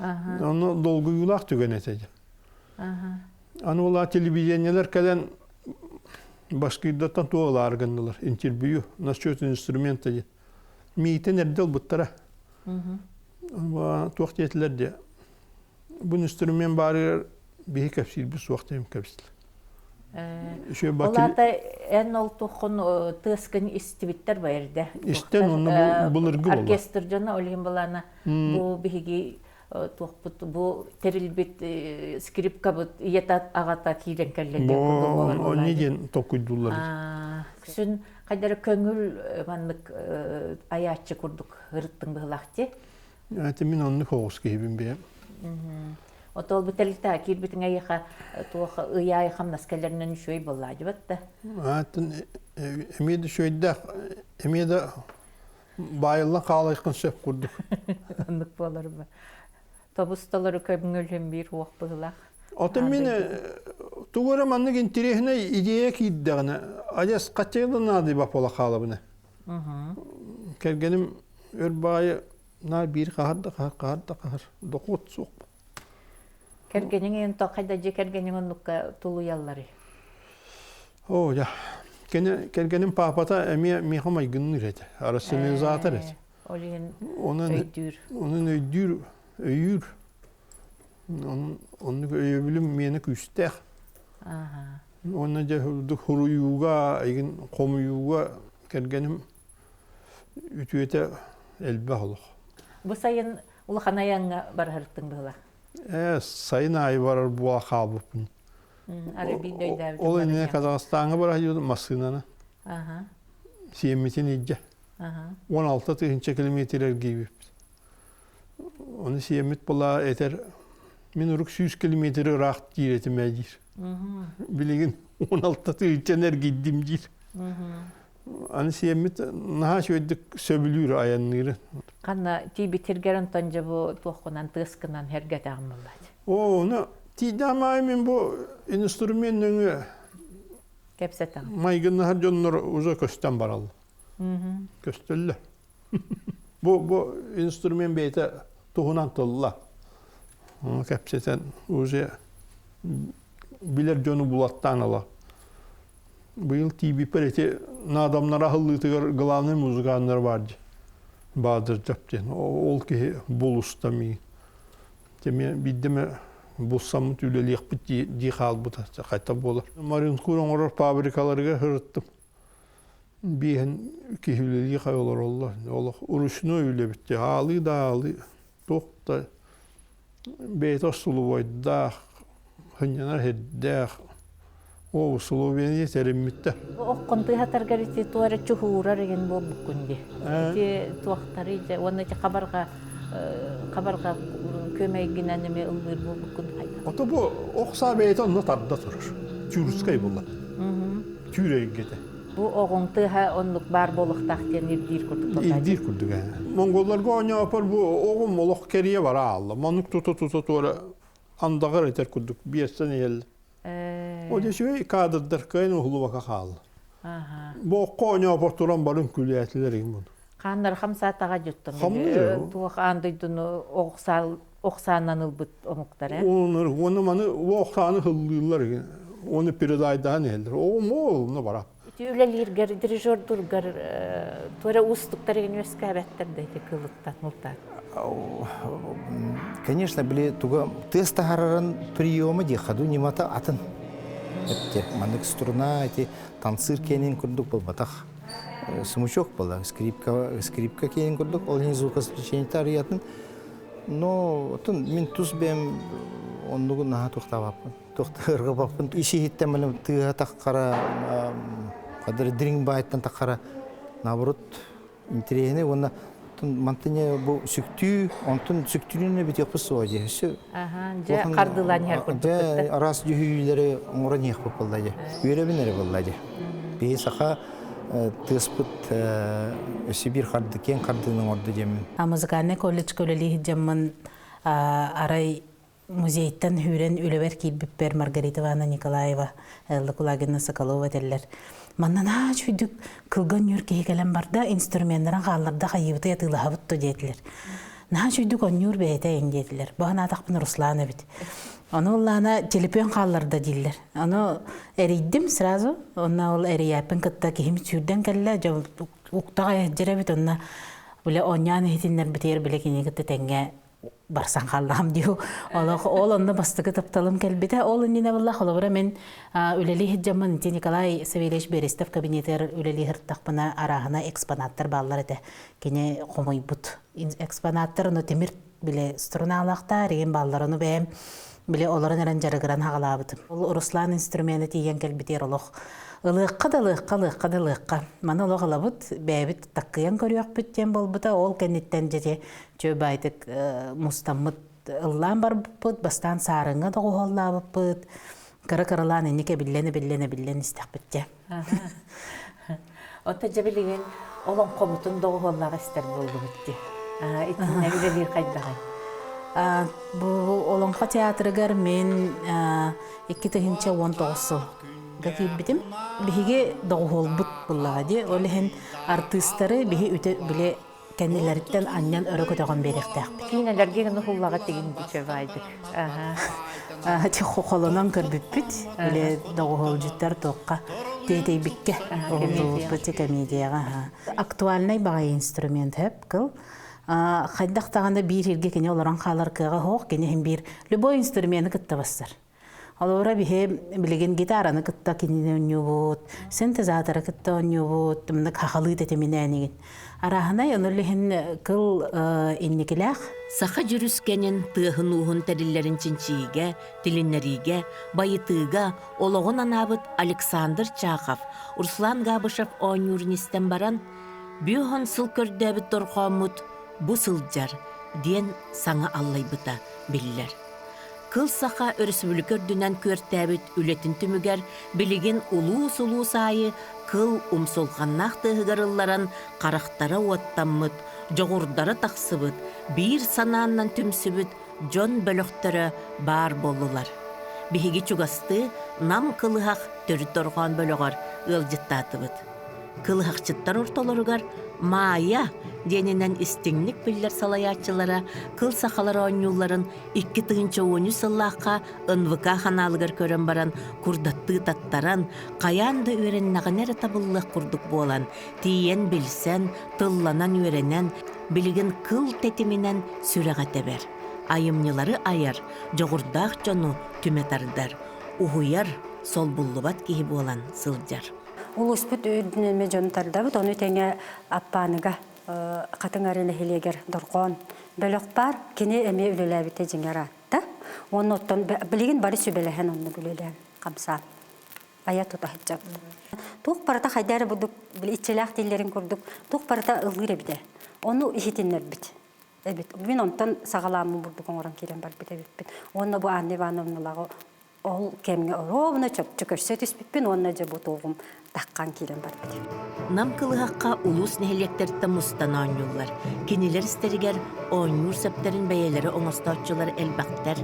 Speaker 4: Онно долгуйуулаах түгэн этэ дьэ. Аны ол телевидениелэр кэлэн башкирдартан туох ылаары гыннылар интервью насчет инструмента диэн. Миитин эрдэ ылбыттара. Туох диэтилэр диэ. Бу инструмент баарыгар биһи кэпсиирбит суох диэн кэбистилэр.
Speaker 1: Ол аата эн ол туххун тыаскын истибиттэр ба эрдэ.
Speaker 4: Истэн онно былыргы буолла.
Speaker 1: Оркестр дьоно ол иһин былаана бу биһиги туохпут бу тэрилбит скрипкабыт ийэтэ аҕата киирэн кэллэ диэн курдук буолар.
Speaker 4: Онни диэн толкуйдууллар.
Speaker 1: Күсүн хайдары көҥүл маннык айааччы курдук ырыттыҥ быһылаах дии.
Speaker 4: Ати мин оннук оҕус киһибин бэйэм.
Speaker 1: Отол бу тэрилтэ киирбитиҥ эйиэхэ туох ыйаай хамнас кэлэринэн үчүгэй буоллаа дьыбат да.
Speaker 4: Атын эмиэ да үчүгэйдээх, эмиэ да баайыллан хаалайхын сөп курдук.
Speaker 1: Оннук буолар ба. Тобус толору көмҥүлүм биир уох быһылаах.
Speaker 4: Отон мин тугу эрэ маннык интэриэһинэй идея киирдэҕинэ, адьас хаччыга да наадыйбат буола хаалабына. Кэргэним өр баайы наар биир хаһар да хаһар, хаһар да хаһар, дохуот суох.
Speaker 1: Кэргэниҥ эн хайда дьиэ кэргэниҥ оннукка тулуйалларый?
Speaker 4: Оо, дьэ. Кини кэргэним паапата эмиэ миэхэ майгынныыр этэ. Рационализатор этэ.
Speaker 1: Ол иһин өйдүүр.
Speaker 4: Онон өйдүүр, өйүүр. Оннук өйөбүлүм миэнэ күүстээх. Уонна дьэ хуруйууга, игин хомуйууга кэргэним үтүөтэ элбэх олох.
Speaker 1: Бу сайын улахан айаҥҥа барыһырыттыҥ быһыла?
Speaker 4: Ээ, сайын аайы барар буола хаалбыппын.
Speaker 1: Ары биирдэ өйдөөбүтүм.
Speaker 4: Ол иннинэ Казахстаҥҥа бара сылдьыбытым массыынаны. Сиэммитин илдьэ. 16 тыһыынча километр эргийбиппит. Ону сиэммит була этэр мин урук 100 километр ыраах диир этим ээ диир. Билигин 16 тыһыынчаны эргийдим диир. Аны сиэммит наһаа үчүгэйдик сөбүлүүр айанныырын.
Speaker 1: Ханна тиийбит сиргэр онтон дьэ бу туоххунан тыаскынан эргэтэҕин буоллаат?
Speaker 4: Оо, ону тиийдэҕим аайы мин бу инструмент нөҥүө
Speaker 1: кэпсэтэҕин.
Speaker 4: Майгыннаһар дьоннор уже көстөн бараллар. Көстөллөр. Бу бу инструмент бэйэтэ туһунан тылла. Кэпсэтэн уже билэр дьону булаттаан ыла. Быйыл тиийбиппэр ити наадамнара аһыллыытыгар главный музыканнар баар дии. Баадырдьап диэн. Ол киһи булуста миигин. Эмиэ биирдэ эмэ булсаммыт үлэлиэхпит дии хаалбыта. Хайта буолар. Маринкур оҥорор фабрикаларыгар сырыттым. Биэһин киһи үлэлии хай олороллор. Олох ручной үлэбит. Аалыы да аалыы. Туох да бэйэтэ остулубуойдаах, сынньанар сирдээх, ол условиены тэриммиттэр.
Speaker 1: Оххун тыһатаргар ити туора чуһуурар игин буолбуккун дии. Ити туохтары дьэ уонна ити хабарҕа хабарҕа көмөйгүнэн эмиэ ыллыыр буолбуккун хайдах?
Speaker 4: Ото бу ох саа бэйэтэ онно тарда турар. Тюркскай буолла. Түүр эйгэтэ.
Speaker 1: Бу оҕоҥ тыаһа оннук баар буолуохтаах диэн ирдиир курдук
Speaker 4: Ирдиир курдук ээ. Монголларга оонньоопор бу оҕом олох кэрийэ бара аалла. Маннык тута-тута туора андаҕар этэр курдук биэстэн иһэллэр. Ол үчүгэй кадрдар кыайан уһулубака хаалла. Бу окко оонньоопор туран барын күлээтилэр игин буну.
Speaker 1: Хааннар хамсаатаҕа дьуттан туох аан дойдуну охсааннан ылбыт омуктар э?
Speaker 4: Уонна маны охсааны хыллыыллар игин. Оны передайдаан иһэллэр. Оҕом ол бара.
Speaker 1: Ити үлэлииргэр, дирижердургар туора уустуктар игин үөскээбэттэр да ити кылыттан мултаат.
Speaker 5: Конечно, били туга тыас таһарарын приема диэххэ дуу ньымата атын. Эпте маннык струна ити танцыр киэнин курдук буолбатах. Смычок была, скрипка, скрипка киэнин курдук, ол иһин звукоизвлечение арыйатын. Но отун мин тус бэйэм оннугун наһаа туохтаабаппын. Туохтаабаппын. Ис-иһиттэн мэлим тыаһа таххара, хадары дириҥ баайттан таххара, наоборот, интэриэһинэй уонна мантыня бу сүктүү, онтун сүктүүнү бүтүөхпүт суоҕа дии. Өссө
Speaker 1: дьэ хардыылаан иһэр курдук.
Speaker 5: Дьэ араас дьүһүйүүлэри оҥорон иһиэхпит буолла дии. Үөрэбин эрэ буолла дии. Биһи саха тыаспыт өссө биир харды, киэҥ хардыыны оҥордо диэммин.
Speaker 6: Музыкальнай колледжка үлэлии сылдьаммын арай музейтан үүрэн үлэбэр киирбиппэр Маргарита Ивановна Николаева, Элла Кулагина Соколова этэллэр. Манна наһаа үчүгдүк кылган ньүүр киһи кэлэн барда, инструменнарын хаалларда хайыыбыты атыылаһабыт то диэтилэр. Наһаа үчүгдүк онньуур бэйэтэ эн диэтилэр. Бу санаатахпын Руслан эбит. Ону ыллаана телепион хаалларда дииллэр. Ону эрийдим сразу. Онно ол эрийээппин кытта киһим сүүрдэн кэллэ. Дьэ уктаҕа эбит онно биле оонньоон иһитиннэрбитигэр биле кинини кытта тэҥҥэ барсан хааллаҕым дии. Олох ол онно бастакы тапталым кэлбитэ. Ол иннинэ буолла холобура мин үлэлии сылдьаммын ити Николай Савельевич Берестов кабинетыгар үлэлии сырыттахпына арааһына экспонаттар бааллар этэ. Кини хомуйбут экспонаттар ону тимир бile струналаахтар игин бааллар ону бэйэм бile олорон эрэн дьарыгыран хаҕалаабытым. Ол Руслан инструмена тиийэн кэлбитигэр олох ылыахха да ылыахха ылыахха да ылыахха. Маны олох ылабыт, бэйэбит таккыйан көрүөхпүт диэн буолбута. Ол кэнниттэн дьэ Чө баайтык мустаммыт ыллаан барбыппыт, бастаан саарыҥҥа доҕуһуоллаабыппыт, кыра-кыралаан инник эбиллэн-эбиллэн эбиллэн истэхпит дьэ.
Speaker 1: Оттон дьэ билигин олоҥхобутун доҕуһуоллаах истэр буоллубут дии. Итиннэ үлэлиир хайдаҕый?
Speaker 6: Бу Олоҥхо театрыгар мин 2019 сылга киирбитим. Биһиги доҕуһуолбут буллаҕа дии. Ол иһин артыыстары биһи үтэ били кэннилэриттэн анньан өрө көтөҕөн биэриэхтээхпит.
Speaker 1: Киинэлэргэ гына хуллаҕа тигин дичэбайдык.
Speaker 6: Холонон көрбүппүт. Били доҕуһуолдьуттар туохха тиэтэйбиккэ уһуллубуппут комедияҕа. Актуальнай баҕайы инструмент хөп кыл. Хайдах даҕаны биир сиргэ кини олорон хаалар кыаҕа суох, кини иһин биир любой инструмены кытта бассар. Холобура биһи билигин гитараны кытта кинини оонньуубут, синтезаторы кытта оонньуубут, мындык хахалыы тэтиминээнигин. Арааһынай ону иһин кыл инникилээх.
Speaker 2: Саха дьүрүскэнин тыаһын-ууһун тэриллэрин чинчийиигэ, тилиннэриигэ, байытыыга олоҕун анаабыт Александр Чахов, Руслан Габышев оонньуурун истэн баран, «Бүөһөн сыл көрдөөбүт дорҕооммут бу сылдьар» диэн саҥа аллайбыта биллэр. Кыл Саха өрөспүүбүлүкэ үрдүнэн күөртээбит үлэтин түмүгэр билигин улуус-улуус аайы кыл умсулҕаннаах тыаһыгар ылларан харахтара уоттаммыт, дьоҕурдара тахсыбыт, биир санааннан түмсүбүт дьон бөлөхтөрө баар буоллулар. Биһиги чугастыы Нам кылыһах төрүт дорҕоон бөлөҕөр ыалдьыттаатыбыт. Кылыһахчыттар ортолоругар Маайа диэнинэн истиҥник биллэр салайааччылара кыл сахалар оонньуулларын 2013 сыллаахха НВК ханаалыгар көрөн баран курдаттыы таттаран, хайаан да үөрэннэҕинэ эрэ табыллыах курдук буолан, тиийэн билсэн, тылланан үөрэнэн, билигин кыл тэтиминэн сүрэҕэ тэбэр, айымньылары айар, дьоҕурдаах дьону түмэ тардар, уһуйар, солбуллубат киһи буолан сылдьар.
Speaker 7: Улууспут үрдүнэн эмиэ дьону тардабыт, ону тэҥэ Аппааныга Хатыҥ Арыы нэһилиэгэр Дорҕоон бөлөх баар, кини эмиэ үлэлээбитэ дьиҥэр аатта. Уонна оттон билигин бары сүбэлэһэн оннук үлэлээн хамсаан айа тута сылдьабыт. Туох барыта хайда эрэ бурдук иччилээх дииллэрин курдук туох барыта ыллыыр эбитэ. Ону иһитиннэрбит эбит. Мин онтон саҕалааммын бурдук оҥорон киирэн барбыт эбиппин. Уонна бу Анна Ивановналааҕы Ол кэмҥэ оруобуна чопчу көрсө түспүппүн уонна дьэ бу туоҕум таххан киирэн барбыт.
Speaker 2: Нам кылыһахха улуус нэһилиэктэриттэн мустан оонньууллар. Кинилэр истэригэр оонньуур сөптөрүн бэйэлэрэ оҥостооччулар элбэхтэр.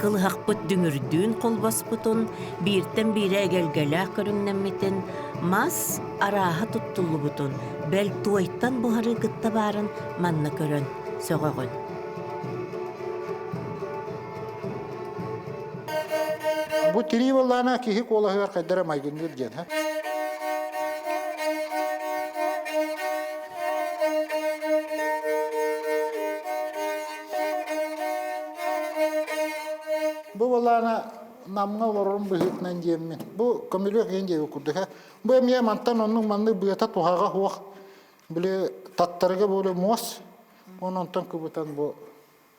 Speaker 2: Кылыһахпыт дүҥүрдүүн холбоспутун, бииртэн биирэ эгэлгэлээх көрүҥнэммитин, мас арааһа туттуллубутун, бэл туойтан буһарыы кытта баарын манна көрөн сөҕөҕүн.
Speaker 8: Бу тирии буоллаҕына киһи куолаһыгар хайдара майгынныыр диэн һэ. Бу буоллаҕына Намҥа олорорум быһыытынан диэммин. Бу көмүлүөк иһин диэбит курдук һэ. Бу эмиэ мантан оннук маннык быата туһаҕа суох. Били таттарыга буолу муос. Онон онтон кыбытан бу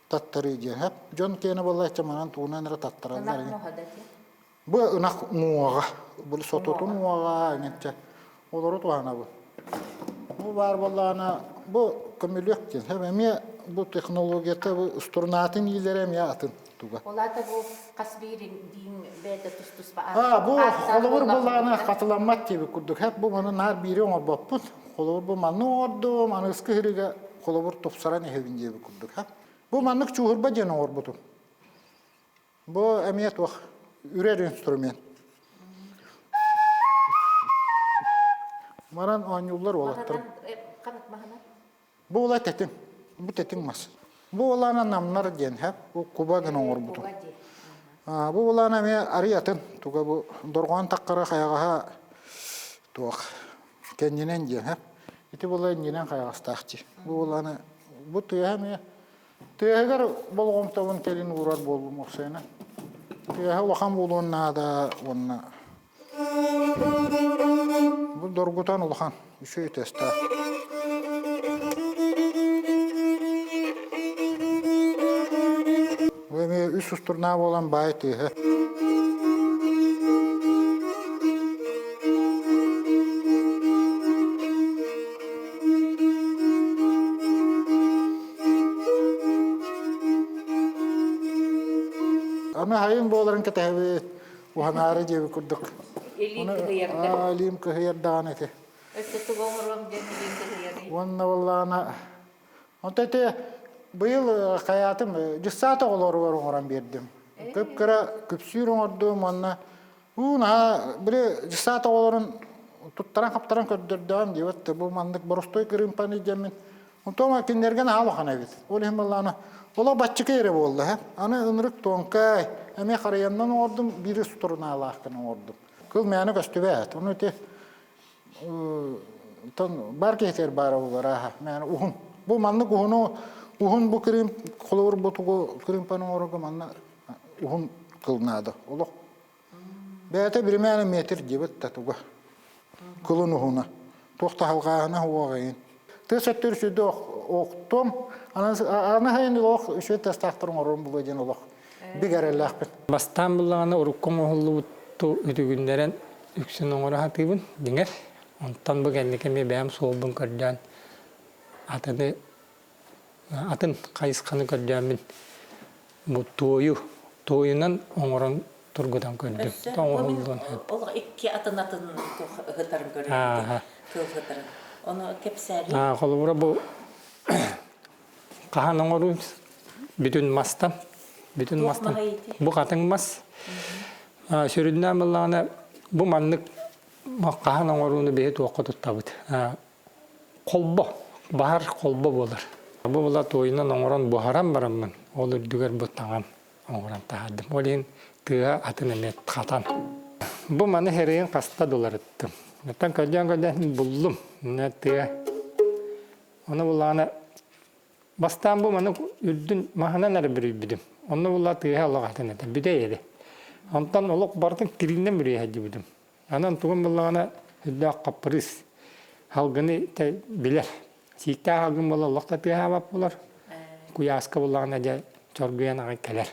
Speaker 8: таттарыы диэн сөп. Дьон киэнэ буоллааччы манан тугунан эрэ таттараллар.
Speaker 1: Ынах муоһа да ти?
Speaker 8: Бу ынах муоҕа, бу сототун муоҕа иҥэнчэ олору туһанабын. Бу баар буоллаҕына бу көмүлүөк диэн сөп. Эмиэ бу технологията бу струнаатын иилэрэ эмиэ атын туга.
Speaker 1: Ол аата бу хас биир диин бэйэтэ тус-туспа
Speaker 8: А бу холобур буоллаҕына хатыламмат диэбит курдук. Хэп бу маны наар биири оҥорбоппут. Холобур бу манны оҥордум, аныгыскы сырыыга холобур тупсаран иһэбин диэбит курдук. Бу маннык чууһурба диэн оҥорбутум. Бу эмиэ туох үрэр инструмент. Манан оонньууллар уолаттар. Бу ула тэтим. Бу тэтим мас. Бу улаана намнар диэн хэп. Бу куба гына оҥорбутум. Бу улаана эмиэ арый атын. Туга бу дорҕоон таххара хайаҕаһа туох кэннинэн диэн хэп. Ити була иннинэн хайаҕастаах дии. Бу буоллаҕына бу тыаһа эмиэ тыаһыгар болҕомтобун кэлин уурар буоллум Оксана. Тыаһа улахан буолуон наада уонна бу доргутан улахан үчүгэй тыастаах. Бу эмиэ үс устурнаа буолан баай тыаһа. Аны хайын буоларын кэтэһэбит, уһанаары диэбит курдук.
Speaker 1: Илиим кыһыйарда.
Speaker 8: Илиим кыһыйардаҕын ити.
Speaker 1: Өссө тугу оҥоруом диэн илиим кыһыйарый?
Speaker 8: Уонна буоллаҕына Онто ити быйыл хайаатым дьыссаат оҕолоругар оҥорон биэрдим. Кып-кыра күпсүүр оҥордум уонна уу наһаа били дьыссаат оҕолорун туттаран-хаптаран көрдөрдөҕүм диэбит бу маннык боростуой кырыымпаны диэммин. Онтон кинилэргэ наһаа улахан эбит. Ол иһин буоллаҕына олох баччыка эрэ буолла. Аны ынырык туонкай эмиэ харыйаннан оҥордум, биир устурунаалаах гына оҥордум. Кыл мээнэ көстүбэт. Ону ити бар киһитигэр баара буолар ааһа мээнэ уһун бу маннык уһуну уһун бу кырыым холобур бу тугу кырыымпаны оҥорорго манна уһун кыл наада олох бэйэтэ биримээнэ метр диэбит да туга кылын уһуна туох таһалҕааһына уоҕайын тыас өттүр сүдү охтуом аны хайын олох үчүгэй тастаахтар оҥорорум буолуо диэн олох бигэрэлээхпин
Speaker 9: Бастаан буллаҕына урукку оҥоһуллубут үтүгүннэрэн үксүн оҥоро сатыыбын, дьиҥэр. Онтон бу кэнники эмиэ бэйэм суолбун көрдөөн атыны атын хайысханы көрдөөммүн бу туойу туойунан оҥорон тургутан көрдүм. Оҥоһуллуон сөп.
Speaker 1: Ол икки атын атын ыһытарын көрүм. Кыл ыһытарын. Ону кэпсээри.
Speaker 9: Холобура бу Хаһан оҥоруу бүтүн мастан, бүтүн мастан. Бу хатыҥ мас. Сүрүннээн буоллаҕына бу маннык хаһан оҥорууну биһи туохха туттабыт. Холбо, баһар холбо буолар. Бу була туойунан оҥорон буһаран бараммын, ол үрдүгэр бу таҥан оҥорон таһаардым. Ол иһин тыаһа атын эмиэ хатан. Бу маны хэрийэн хаста дуларыттым. Оттон көрдөөн-көрдөөн буллум. Мына тыа. Ону буллаҕына бастаан бу маны үрдүн маһынан эрэ бүрүйбүтүм. Онно булла тыаһа олох атын этэ. Бүтэй эбит. Онтон олох барытын тириинэн бүрүйэ сылдьыбытым. Анан тугун буллаҕына үрдээх хаппырыыс. Халгыны билэр. Сииктээх халгын буола олох да тыаһаабат буолар. Куйааска буллаҕына дьэ чоргуйан аҕай кэлэр.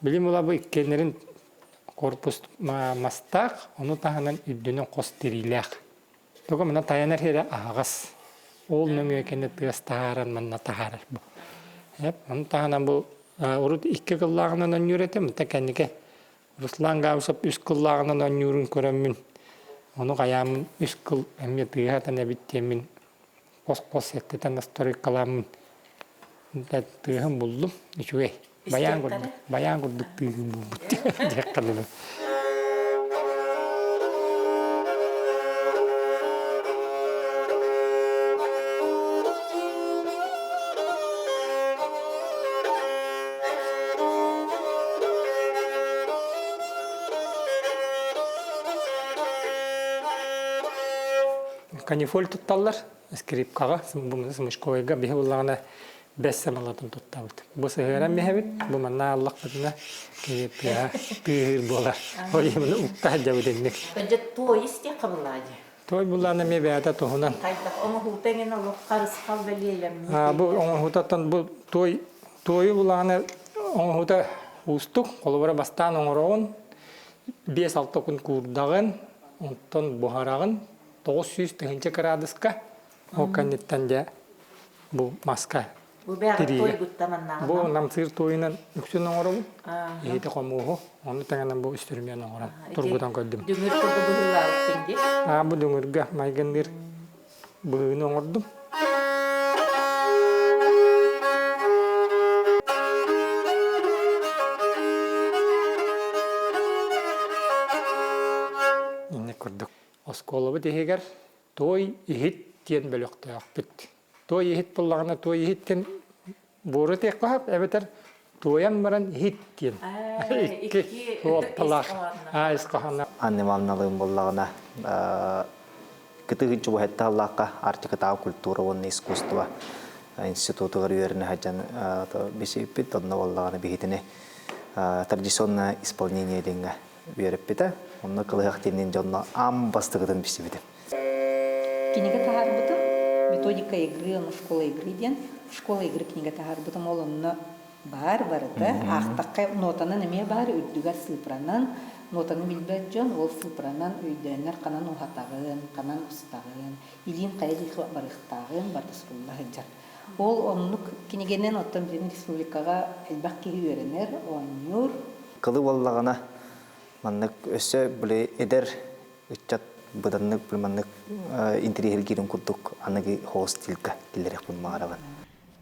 Speaker 9: Билим була бу иккиэннэрин корпус мастаах, ону таһынан үрдүнэн хос тириилээх. Туга мына тайанар сирэ аһаҕас. Ол нөҥүө кэннэ тыас таһааран манна таһаарар бу. Ону таһынан бу урут икки кыллааҕынан онньуур этим, онтон кэнники Руслан Габышев үс кыллааҕынан оонньуурун көрөммүн, ону хайааммын үс кыл эмиэ тыаһатан эбит диэммин хос-хос эттэтэн настройкалааммын тыаһын буллум. Үчүгэй. Байаан курдук, байаан курдук тыаһын булбут диэххэ дылы. Канифоль тутталлар скрипкаҕа, смычковайга биһи буллаҕына бэс самалатын туттабыт. Бу сыһыаран биһэбит, бу манна аллахпытына кини тыаһа тыаһыыр буолар. Ол иһин укта сылдьабыт инник.
Speaker 1: Дьэ туой истиэххэ буллаадьы.
Speaker 9: Той буллаана эмиэ бэйэтэ туһунан.
Speaker 1: Хайдах оҥоһуута эҥин олох харысхал бэлиэлэммит.
Speaker 9: Бу оҥоһуутаттан бу той туойу булаана оҥоһуута уустук. Холобура бастаан оҥороҕун, 5-6 күн куурдаҕын, онтон буһараҕын 900 тыһыынча кыраадыска. Ол кэнниттэн дьэ бу маска
Speaker 1: Бу бэҕэ туойгуттан
Speaker 9: Бу намтыыр туойунан үксүн оҥоробун. Иһити хомууһу, ону тэҥэнэн бу үстүрүмүөн оҥорон тургутан көрдүм.
Speaker 1: Дүҥүр курдук быһыылаабыттын дии.
Speaker 9: Аа, бу дүҥүргэ майгынныыр быһыыны оҥордум. Инник курдук. Оскуолабыт иһигэр туой иһит диэн бөлөхтөөхпүт. Туой иһит буллаҕына туой иһиттэн буору этиэххэ сөп эбэтэр туойан баран иһит диэн икки суолталаах ис хоһооно.
Speaker 10: Анна Ивановналыын буоллаҕына кытыгынчы буһэтте аллаахха Арктикатааҕы культура уонна искусство институтугар үөрэнэ сылдьан бисиппит онно буоллаҕына биһитини традиционное исполнение диэҥҥэ үөрэппитэ. Онно кылыһах диэнин дьонно аам бастакытын билсибитим.
Speaker 3: Кинигэ таһаарбытым «Методика игры, ону школа игры» диэн «Школа игры» кинигэ таһаарбытым. Ол онно баар барыта. Аахтахха нотанан эмиэ баар, үрдүгэр сыыпыранан. Нотаны билбэт дьон ол сыыпыранан өйдөөннөр ханан уһатаҕын, ханан устаҕын, илиин хайа диэки барыахтааҕын барыта сурулла сылдьар. Ол оннук кинигэнэн оттон билигин республикаҕа элбэх киһи үөрэнэр, оонньуур.
Speaker 10: Кылы буоллаҕына маннык өссө били эдэр ыччат быданнык маннык интэриэһиргиирин курдук аныгы хоос стильга киллэриэхпин баҕарабын.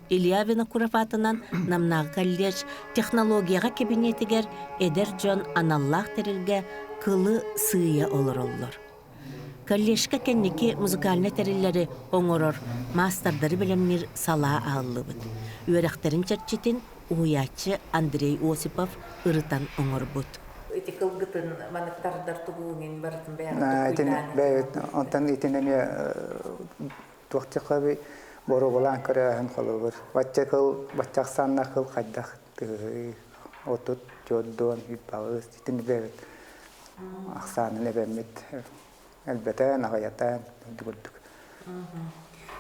Speaker 2: Илья Винокуров аатынан Намнааҕы колледж технологияҕа кэбиниэтигэр эдэр дьон аналлаах тэрилгэ кылы сыыйа олороллор. Колледжка кэнники музыкальнай тэриллэри оҥорор, маастардары бэлэмниир салаа аһыллыбыт. Үөрэхтэрин чэрчитин уһуйааччы Андрей Осипов ырытан оҥорбут.
Speaker 1: Ити кылгытын маныктардар тугуҥин барытын бэйэҕит
Speaker 11: бэйэбит онтон итин эмиэ туох диэххэ боруобалаан көрөөһүн холобур бачча кыл бачча ахсааннаах кыл хайдах тыһый отут түөрт үп итин бэйэбит ахсаанын эбэммит элбэтэн аҕыйатан курдук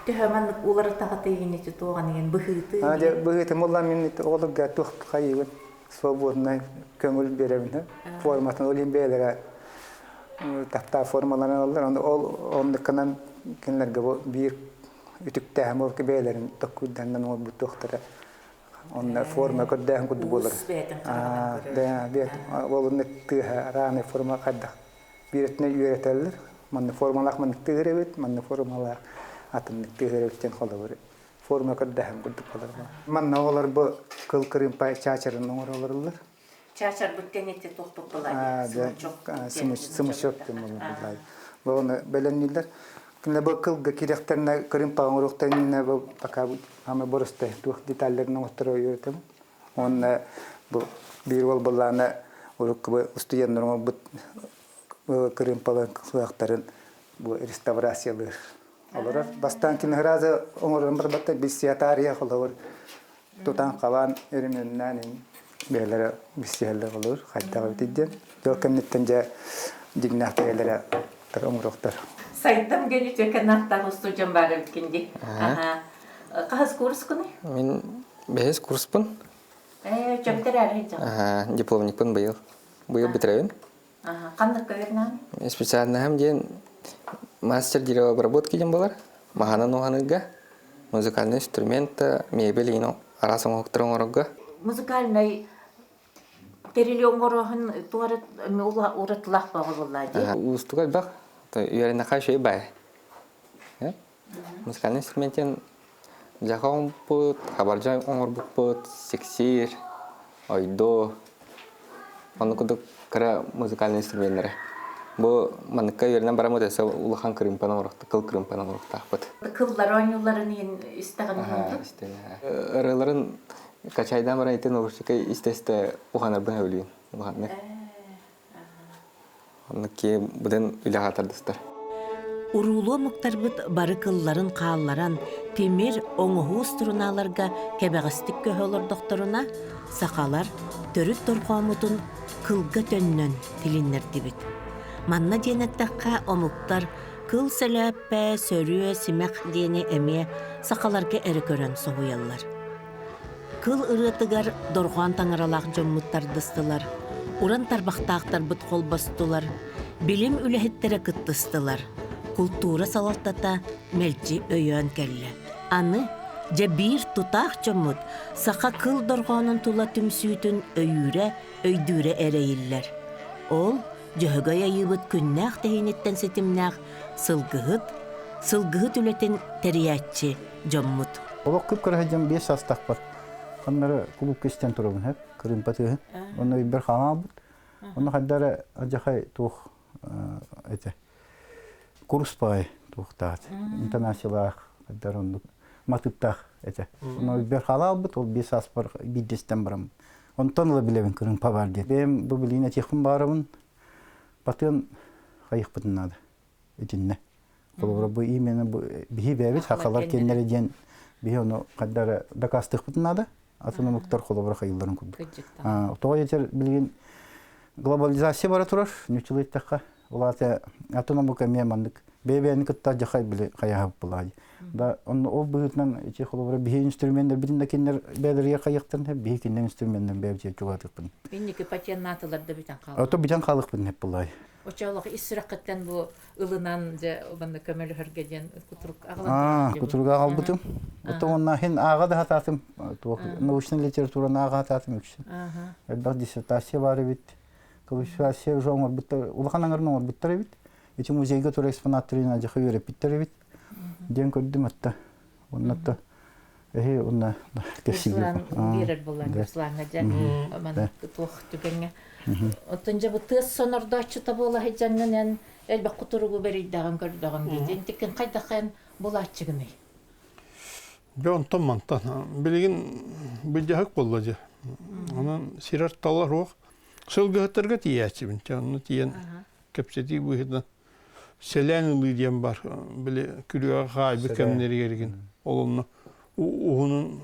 Speaker 1: Төһө маннык уларытаҕытыйгын ити туоҕан иһин быһыыты
Speaker 11: быһыытым улла мин оҕолорго туох хайыыбын свободнай көҥүл биэрэбин форматын ол иһин бэйэлэрэ таптаа формаланан аллар ол оннукканан кинилэргэ бу биир үтүктээһин буолка бэйэлэрин токкуйданан оҥорбут туохтара онно форма көрдөөһүн курдук буолар ол онно тыаһа араанай форма хайдах биир өттүнэн үөрэтэллэр манна формалаах маннык тыаһыр эбит манна формалаах атыннык тыаһыр эбит диэн холобур форма көрдөһөн курдук болар манна оҕолор бу кыл кырыымпа чаачарын оҥоролоруллар
Speaker 1: чаачарбыт кэннити туохпут былай
Speaker 11: смычок смычок диэн булай бу оны бэлэмнииллэр. Кинилэр бу кылга киирэхтэринэ кырыымпаҕа оҥоруохтарын бу пока ама боростой туох деталларын оҥотторо үөрэтэбин. Уонна бу биир уол былаана урукку бу устудьуоннар оҥорбут кырыымпаларын кылыһахтарын бу реставрациялыыр олорор. Бастаан кини сразу оҥорон барбатта билсиатария холобур тутан хабаан өрөмүөннээн бэйэлэрэ билсиһэллэр олорор хайдах эбитий диэн. Дьол кэнниттэн дьэ дьиҥнээх бэйэлэрэ оҥоруохтар.
Speaker 1: Сайдам гени төкенаттах устудьон бар эбиккин ди. Аха. Хаһыс курскуный?
Speaker 12: Мин бэһис курспун.
Speaker 1: Э, чөптөр эр
Speaker 12: Дипломникпын быйыл. Быйыл бүтэрэбин.
Speaker 1: Ханнык көйөрнөөн?
Speaker 12: Специальноһым диэн мастер деревообработки диэн буолар. Маһанан уһаныыга, музыкальный инструмент, мебель иин араас оҥоһуктары оҥорорго.
Speaker 1: Музыкальный тэрили оҥороһун туора уратылаах баҕа буолла дии.
Speaker 12: Уустуга элбэх. Үөрэнэхэ үчүгэй баай. Музыкальный инструмент диэн дьаха оҥорбут, хабардьа оҥорбуппут, сиксиир, ойдоо, онно курдук кыра музыкальный инструменнары. Бу манныкка үөрэнэн бараммыт өссө улахан кырыымпаны оҥоруохтаах, кыл кырыымпаны оҥоруохтаахпыт.
Speaker 1: Кыллар оонньууларын иһин истэҕин иһин
Speaker 12: Ырыаларын качайдаан баран итин олорчукай истэ-истэ уханарбын сөбүлүүн улаханнык. Оннук киһи быдан үлэҕэ тардыстар.
Speaker 2: Уруулуу омуктарбыт бары кылларын хаалларан, тимир, оҥоһуу струналарга кэбэҕэстик көһө олордохторуна, сахалар төрүт дорҕооммутун кылга төннөн тилиннэрдибит. Манна диэн эттэххэ, омуктар кыл сэлээппэ, сөрүө, симэх диэни эмиэ сахаларга эрэ көрөн соһуйаллар. Кыл ырыатыгар дорҕоон таҥаралаах дьоммут тардыстылар, уран тарбахтаахтарбыт холбостулар, билим үлэһиттэрэ кыттыстылар, култуура салалтата мэлдьи өйөөн кэллэ. Аны, дьэ биир тутаах дьоммут саха кыл дорҕоонун тула түмсүүтүн өйүүрэ, өйдүүрэ эрэйиллэр. Ол Дьөһөгөй айыыбыт күннээх тэһииниттэн ситимнээх сылгыһыт, сылгыһыт үлэтин тэрийээччи дьоммут.
Speaker 5: Олох кып-кыра сылдьан биэс саастаахпар ханнары кулуупка истэн турабын һэп кырыымпа тыаһын. Онно өйбөр хаалбыт. Онно хайда эрэ алдьархай туох этэ курус баҕайы туохтаах интонациялаах хайда эрэ оннук матыыптаах этэ. Онно өйбөр хаалаалбыт ол биэс сааспар биирдэ истэн бараммын. Онтон ыла билэбин кырыымпа баар диэн. Бэйэм бу билигин этиэхпин баҕарабын батыан хайыахпытын наада итиннэ. Холобура бу именно бу биһи бэйэбит сахалар киэннэрэ диэн биһи ону хайда эрэ дакаастыахпытын наада. Атын омуктар холобура хайылларын курдук. Тоҕо диэтэр билигин глобализация бара турар, нууччалыы эттэххэ. Ол аата атын омук эмиэ маннык бэйэ-бэйэни кытта дьахай били хайаһап булаа. Да онно ол быһыытынан ити холобура биһи инструменнэрбитин да кинилэр бэйэлэригэр хайыахтарын биһи кинилэр инструменнэрин бэйэбитигэр чугаһатыахпын.
Speaker 1: Инники патеннаатылар да бүтэн хаалар.
Speaker 5: Ото бүтэн хаалыахпын эп булаай.
Speaker 1: Оччолох ис сүрэххиттэн бу ылынан дьэ манна көмөлөһөргө диэн кутурук аҕалан
Speaker 5: Кутурук аҕалбытым. Оттон уонна хин ааҕа да хатаатым туох научнай литератураны ааҕа хатаатым үксүн. Элбэх диссертация бар эбит. Классификация уже оҥорбуттар, улахан аҥарын оҥорбуттар эбит. Ити музейга турар экспонаттарын адьаха үөрэппиттэр эбит. Диэн көрдүм атта. Онно эһи онно
Speaker 1: кэпсиир биэрэр буолан Руслаҥҥа дьэ маннык туох түгэҥҥэ. Оттон дьэ бу тыас сонордооччута буола сылдьаҥҥын элбэх кутуругу бэрийдэҕин көрдөҕүм дии. Интиккин хайдаххын булааччыгыный?
Speaker 4: Дьэ онтон мантан билигин былдьаһык буолла дьэ. Онон сирэр талар суох. Сылгыһыттарга тиийээччибин. Онно тиийэн кэпсэтии быһыытынан сэлээн ылыы диэн бар. Били күрүөҕэ хаайбыт кэмнэригэр ол онно уһунун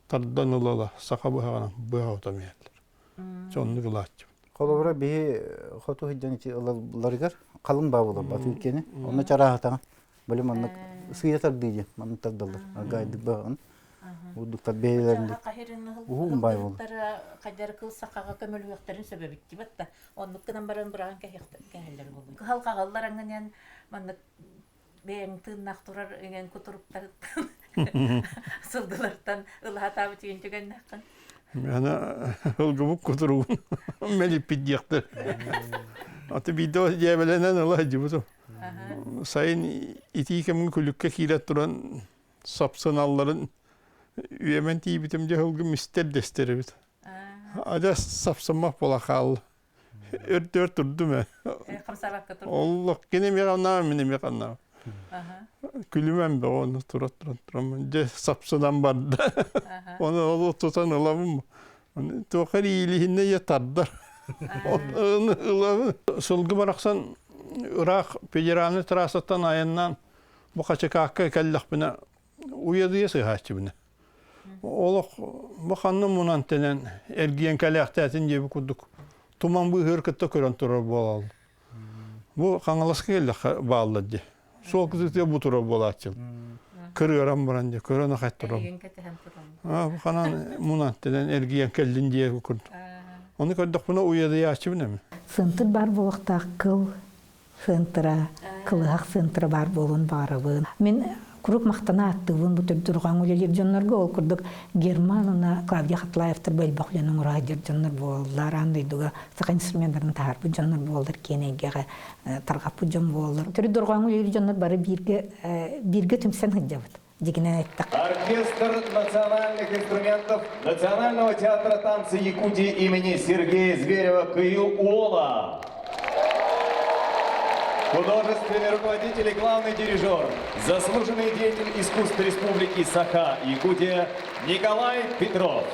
Speaker 4: тардан ыла-ыла саха быһаҕынан быһа отом иһэллэр. Соннук ылааччыбын.
Speaker 5: Холобура биһи хоту сылдьан ити ылалларыгар халыҥ баа буолар батыыр киэнэ. Онно чарааһатаҕын. Били маннык сыыйа тардыы диэн маннык тардаллар. Аргаайдык быһаҕын. Урдуктар бэйэлэрин уһун баай буолар.
Speaker 1: Хайдары кыл сахаҕа көмөлүөхтэрин сөбөбүт дибат да. Оннук гынан баран быраҕан кэһэллэр буолуо. Кыһалҕаҕаллар аҥынан маннык бэйэҥ тыыннаах турар иҥэн кутуруктарыттан сылгылартан ылаатаабыт үөн түгэннэххин.
Speaker 4: Ана ылгыбыт кутуругун мэлиппит диэхтэр. Аты биирдэ дьээбэлэнэн ыла сылдьыбытым. Сайын итии кэмҥэ күлүккэ киирэ туран сапсыналларын үөмэн тиийбитим дьэ ылгым истэр дэстэр эбит. Адьас сапсыммах буола хаалла. Өртөөр турдум ээ.
Speaker 1: Хамсаабакка турдум.
Speaker 4: Олох кини эмиэ хамнаабын, мин эмиэ хамнаабын. Күлүмэн бөҕө ону тура туран туран дьэ сапсынан барда. Оны ол тутан ылабын. Оны туох эрэ иилиһиннэ я тардар. Оны ылабын. Сылгы барахсан ыраах федеральный трассаттан айаннаан бу Хачыкаакка кэллэхпинэ уйадыйа сыһааччыбына. Олох бу ханна мунан тэнэн эргийэн кэлээхтээтин диэби курдук туман быыһыыр кытта көрөн турар буолаллар. Бу Хаҥаласка кэллэххэ бааллар дии. Суол кытыытыгар бу турар буолааччыл. Кырыаран баран дии, көрөн ахай турар. Аа, бу ханан мунан тэнэн эргийэн кэллин диэби курдук. Ону көрдөхпүнэ уйадыйааччыбын эми.
Speaker 3: Сынтыр бар буолуохтаах кыл сыантыра, кылыһах сыантыра баар буолуон баҕарабын. Мин куруук махтана ааттыыбын бу төрдүрҕаҥ үлэлиир дьоннорго. Ол курдук Герман уонна Клавдия Хатлаевтар бу элбэх үлэни оҥоро сылдьар дьоннор буолаллар. Аан дойдуга саха инструменнарын таһаарбыт дьоннор буолаллар, киэн эйгэҕэ тарҕаппыт дьон буолаллар. Төрүт дорҕооҥҥо үлэлиир дьоннор бары бииргэ бииргэ түмсэн сылдьабыт. Дьигинэн эттэххэ.
Speaker 13: Оркестр национальных инструментов Национального театра танца Якутии имени Сергея Зверева Кыю-Уола. Художественный руководитель и главный дирижер, заслуженный деятель искусств Республики Саха, Якутия Николай Петров.